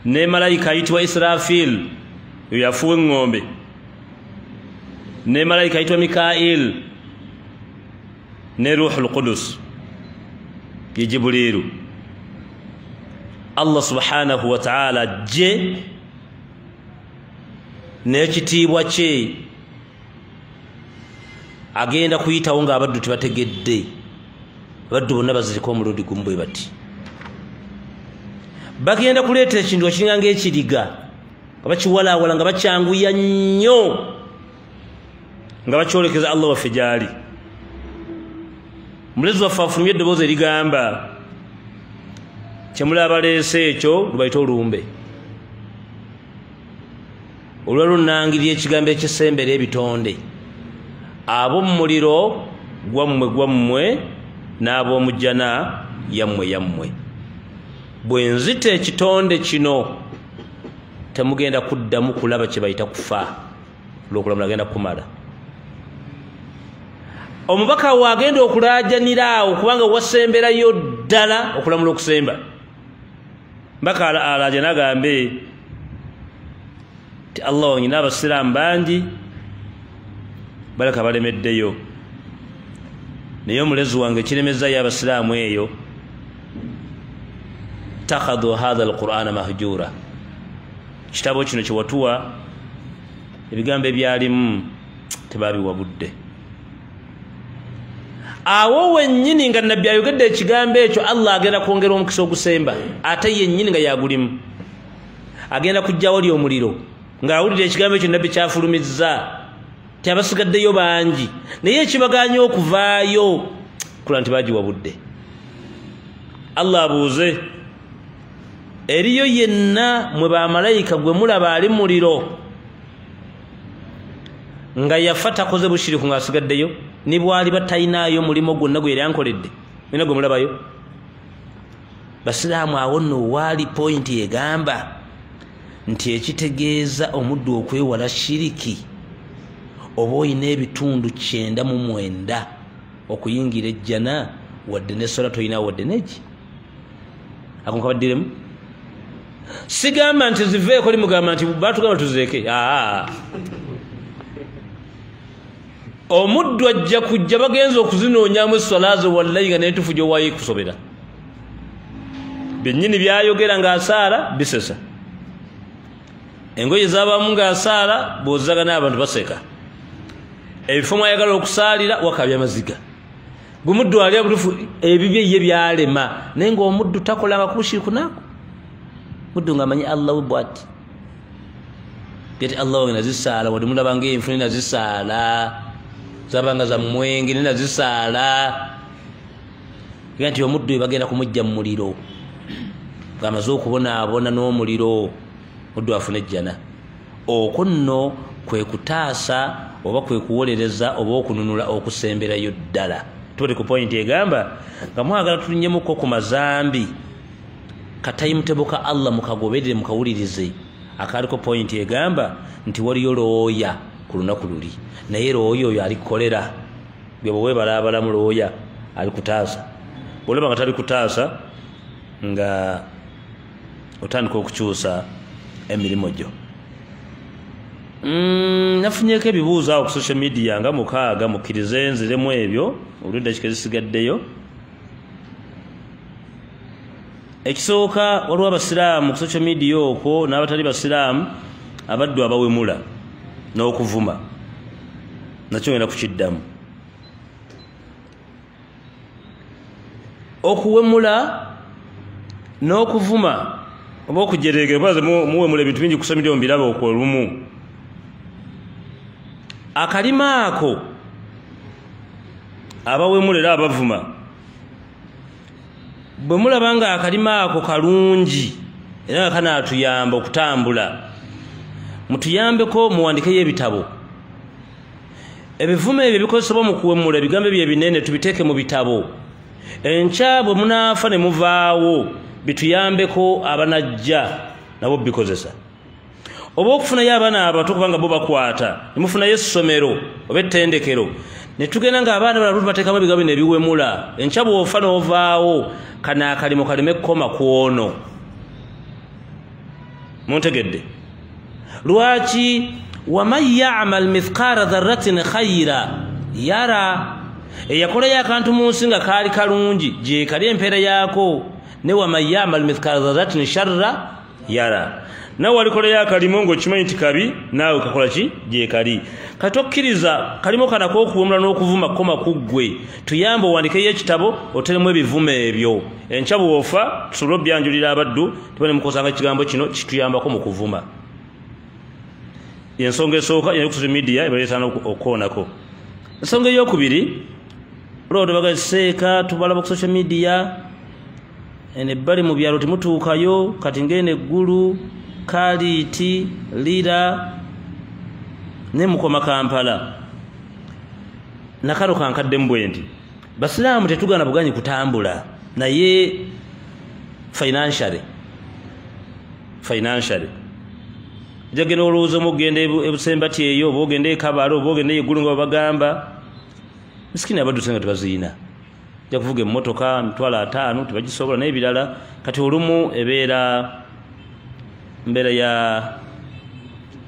ne malayika ayitibwa Israfil oyo yafuwa eŋŋombe, ne malayika ayitibwa Mikail ne Ruhul Qudus ye Jibuliru. Allah subhanahu wa ta'ala je n'ekitiibwa kye agenda kuyitawo ng'abaddu tebategedde. Abaddu bonna bazirika omulundi gumu bwe bati. Bagenda kuleeta ekintu ekiringa ng'ekiriga nga bakiwalaawala nga bakyanguya nnyo nga bakyolekeza Allah waffe gy'ali. Omulezi waffe afulumye eddoboozi erigamba kyemulaba baleese ekyo lubayite olumbe. Olwa lunangirira ekigambo ekisembera ebitonde. Ab'omuliro gwammwe gwammwe n'ab'omujjana yammwe yammwe. Bwe nzita ekitonde kino temugenda kuddamu kulaba kye bayita kufa, olw'okulamula agenda kumala. Omubaka we agenda okulaajanira awo kubanga wasemberayo ddala okulamula okusemba. Mbaka alaajana agambe nti Allah wange n'abasiraamu bangi baleka balemeddeyo, naye omulezi wange kiremezzayo abasiraamu eyo. Takhadhu hadha alqur'ana mahjura, kitabo kino kye watuwa ebigambo ebyalimu tebabiwa budde. Awo wennyini nga nabbi ayogedde ekigambo ekyo, Allah agenda kwongera omukisa ogusemba ate yennyini nga yagulimu. Agenda kujjawo ly omuliro ng'awulira ekigambo ekyo nabbi kyafulumizza ti abasigaddeyo bangi, naye ekibagaanye okuvaayo kula nti bagiwa budde. Allah abuuze eriyo yenna mwe bamalayika gwe mulaba ali muliro nga yafa takoze bushiriku ng'asigaddeyo, ne bwali batalinayo mulimo gwonna gwe yali ankoledde, nina gwe mulabayo. Basiraamu awo nno waali pointi egamba nti ekitegeeza omuddu okwewala shiriki oba oyina ebitundu 99 okuyingira ejjana, wadde n'essola toyina wadde n'eki. Ako nkabaddiremu. Sigamba nti ziveeko, limugamba nti batugamba tuzireeke. Omuddu ajja kujja bagenza okuzinoonyaamu esswala zo, wallayi nga n'entuufu gy'owaayo ekusobera. Byennyini byayogera ng'asaala bisesa, engoye z'abamu ng'asaala bw'ozzaga n'abantu baseka, ebifo mwayagala okusaalira wakabya amaziga. Gwe muddu ali abutuufu ebibye ye byalema, naye ng'omuddu takolanga ku bushiriku naako. Muddu nga amanyi Allah we bwati geti Allah wange nazisaala, wadde mulabanga enfune nazisaala, zabanga za mwenge nazisaala. Gamba nti omuddu bagenda kumujja mu muliro ng'amaze okubonaabona n'omuliro, muddu afune ejjana. Okwo nno kwe kutaasa oba kwe kuwolereza oba okununula okusemberayo ddala. Tuli ku pointi egamba nga mwagala tulinyemuko ku mazambi, katayimutebuka ka Allah mukagoberere mukawulirize. Akaliko pointi egamba nti waliyo looya ku lunaku luli, naye looya oyo alikolera gwe bwe weebalaabalamu, looya alikutaasa. Bw'olaba nga talikutaasa nga otandika okukyusa emirimu gyo. Nafunyeeko ebibuuzo awo ku social media nga 6, mukkirize nziremu ebyo olw'eddakiika ezisigaddeyo. Ekisooka, waliwo abasiraamu ku social media okwo n'abatali basiraamu abaddu abawemula n'okuvuma, nakyo ngenda kukiddamu. Okuwemula n'okuvuma oba okujereegera, kubaze muwemula ebintu bingi ku social media mbiraba okwo olumu. Akalima ako abawemula era abavuma, bwe mulaba nga akalima ako kalungi era nga kanaatuyamba okutambula, mutuyambeko muwandikeyo ebitabo. Ebivumo ebyo bikozesebwa mu kuwemula, ebigambo ebyo ebinene tubiteeke mu bitabo. Enkya bwe munaafa ne muvaawo bituyambeko abanajja nabo bikozesa. Oba okufunayo abaana abato kubanga bo bakwata, ne mufunayo essomero oba ettendekero, ne tugenda ng'abaana balala tubateekamu ebigambo bino ebiwemula. Enkya bw'ofa n'ovaawo, kano akalimo kaleme kukoma ku ono. Muntegedde? Lwaki waman ya'mal mithqala dharratin khayra yara, eyakolayo akantu mu nsi nga kaali kalungi gye kali empeera yaako, ne waman ya'mal mithqala dharratin sharra yara. Nawe walikolayo akalimo ng'okimanyi nti kabi, naawe kakola ki gye kali. Kati okkiriza kalimo kano ak'okuwemula n'okuvuma kukoma ku ggwe, tuyambe owandikeyo ekitabo oteremu ebivumo ebyo. Enkya bw'ofa tusobole obyanjulira abaddu, tuba ne mukozanga ekigambo kino kituyambako mu kuvuma. Ensonga esooka ku social media ebaleetana okukoonako. Ensonga ey'okubiri, olwo tubaga seeka tubalaba ku social media, eno ebbali mu byalo temutuukayo, kati ng'eno eggulu, Kaliiti, Lira ne mukoma Kampala. Nakano kankaddemu bwe nti basiraamu tetugaana buganyi kutambula, naye financially ojja olowooza mu okugenda ebusembati eyo, oba ogenda e Kabale, oba ogenda eggulu nga babagamba misikini abaddu senga tebaziina, ojja kuvuga emmotoka 50,000 tebagisobola n'ebirala. Kati olumu ebeera mbeera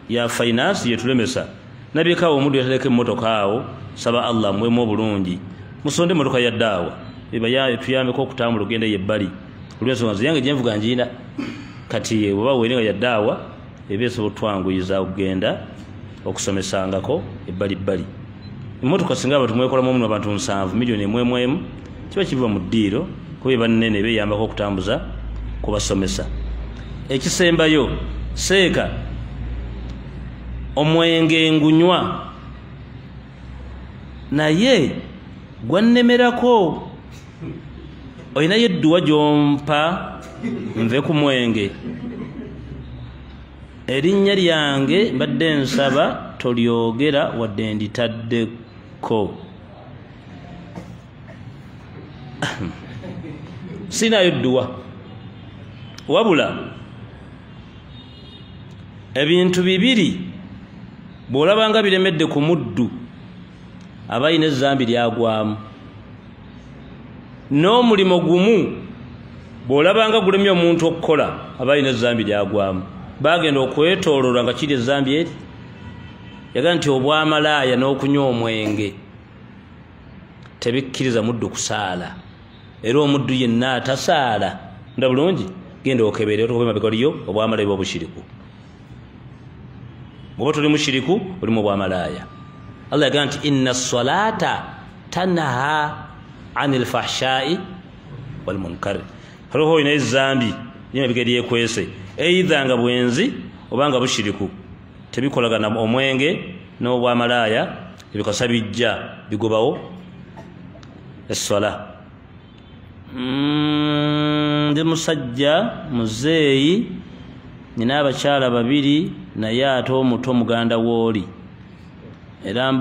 ya finance yetulemesa. Nabyekawo omuddu yatereka emmotoka awo, saba Allah amuweemu obulungi, musonde emmotoka ya ddaawa eba tuyambeko okutambula ogenda ebbali, olw'ensonga nze yange gyenvuga ngiina. Kati bw'oba weeri nga ya ddaawa eba esobola otwanguyiza okugenda okusomesangako ebbalibbali. Emmotoka singa abantu mwekolamu omuno abantu 7 miliyoni 1 kiba kiva mu ddiiro, kuba eba nnene eba eyambako okutambuza kubasomesa. Ekisembayo, seeka omwenge ngunywa naye gwannemerako, olinayo edduwa gy'ompa nve ku mwenge? Erinnya lyange mbadde nsaba tolyogera wadde nditaddeko. Sinayo dduwa, wabula ebintu bibiri bw'olabanga biremedde ku muddu aba alina ezzambi lyagwamu, n'omulimo gumu bw'olabanga gulemye omuntu okukola aba alina ezzambi lyagwamu. Bagenda okwetooloola nga kiri ezzambi eri yaga nti obwamalaaya n'okunywa omwenge tebikkiriza muddu kusaala, era omuddu yenna atasaala nda bulungi genda okebere otukobe mabega liyo obwamalaaya obushiriku. Bw'oba toli mushiriku oli mu bwamalaaya. Allah yaga nti inna salata tanha anil fahshai wal munkar. Hariho olina ezambi Emabega eryekwese eitha nga bwenzi obanga bushiriku, tebikolagana. Omwenge n'obwamalaaya ebikasa bijja bigobawo esswala. Ndi musajja muzeeyi, nina abakyala babiri, naye ate omuto muganda wooli era.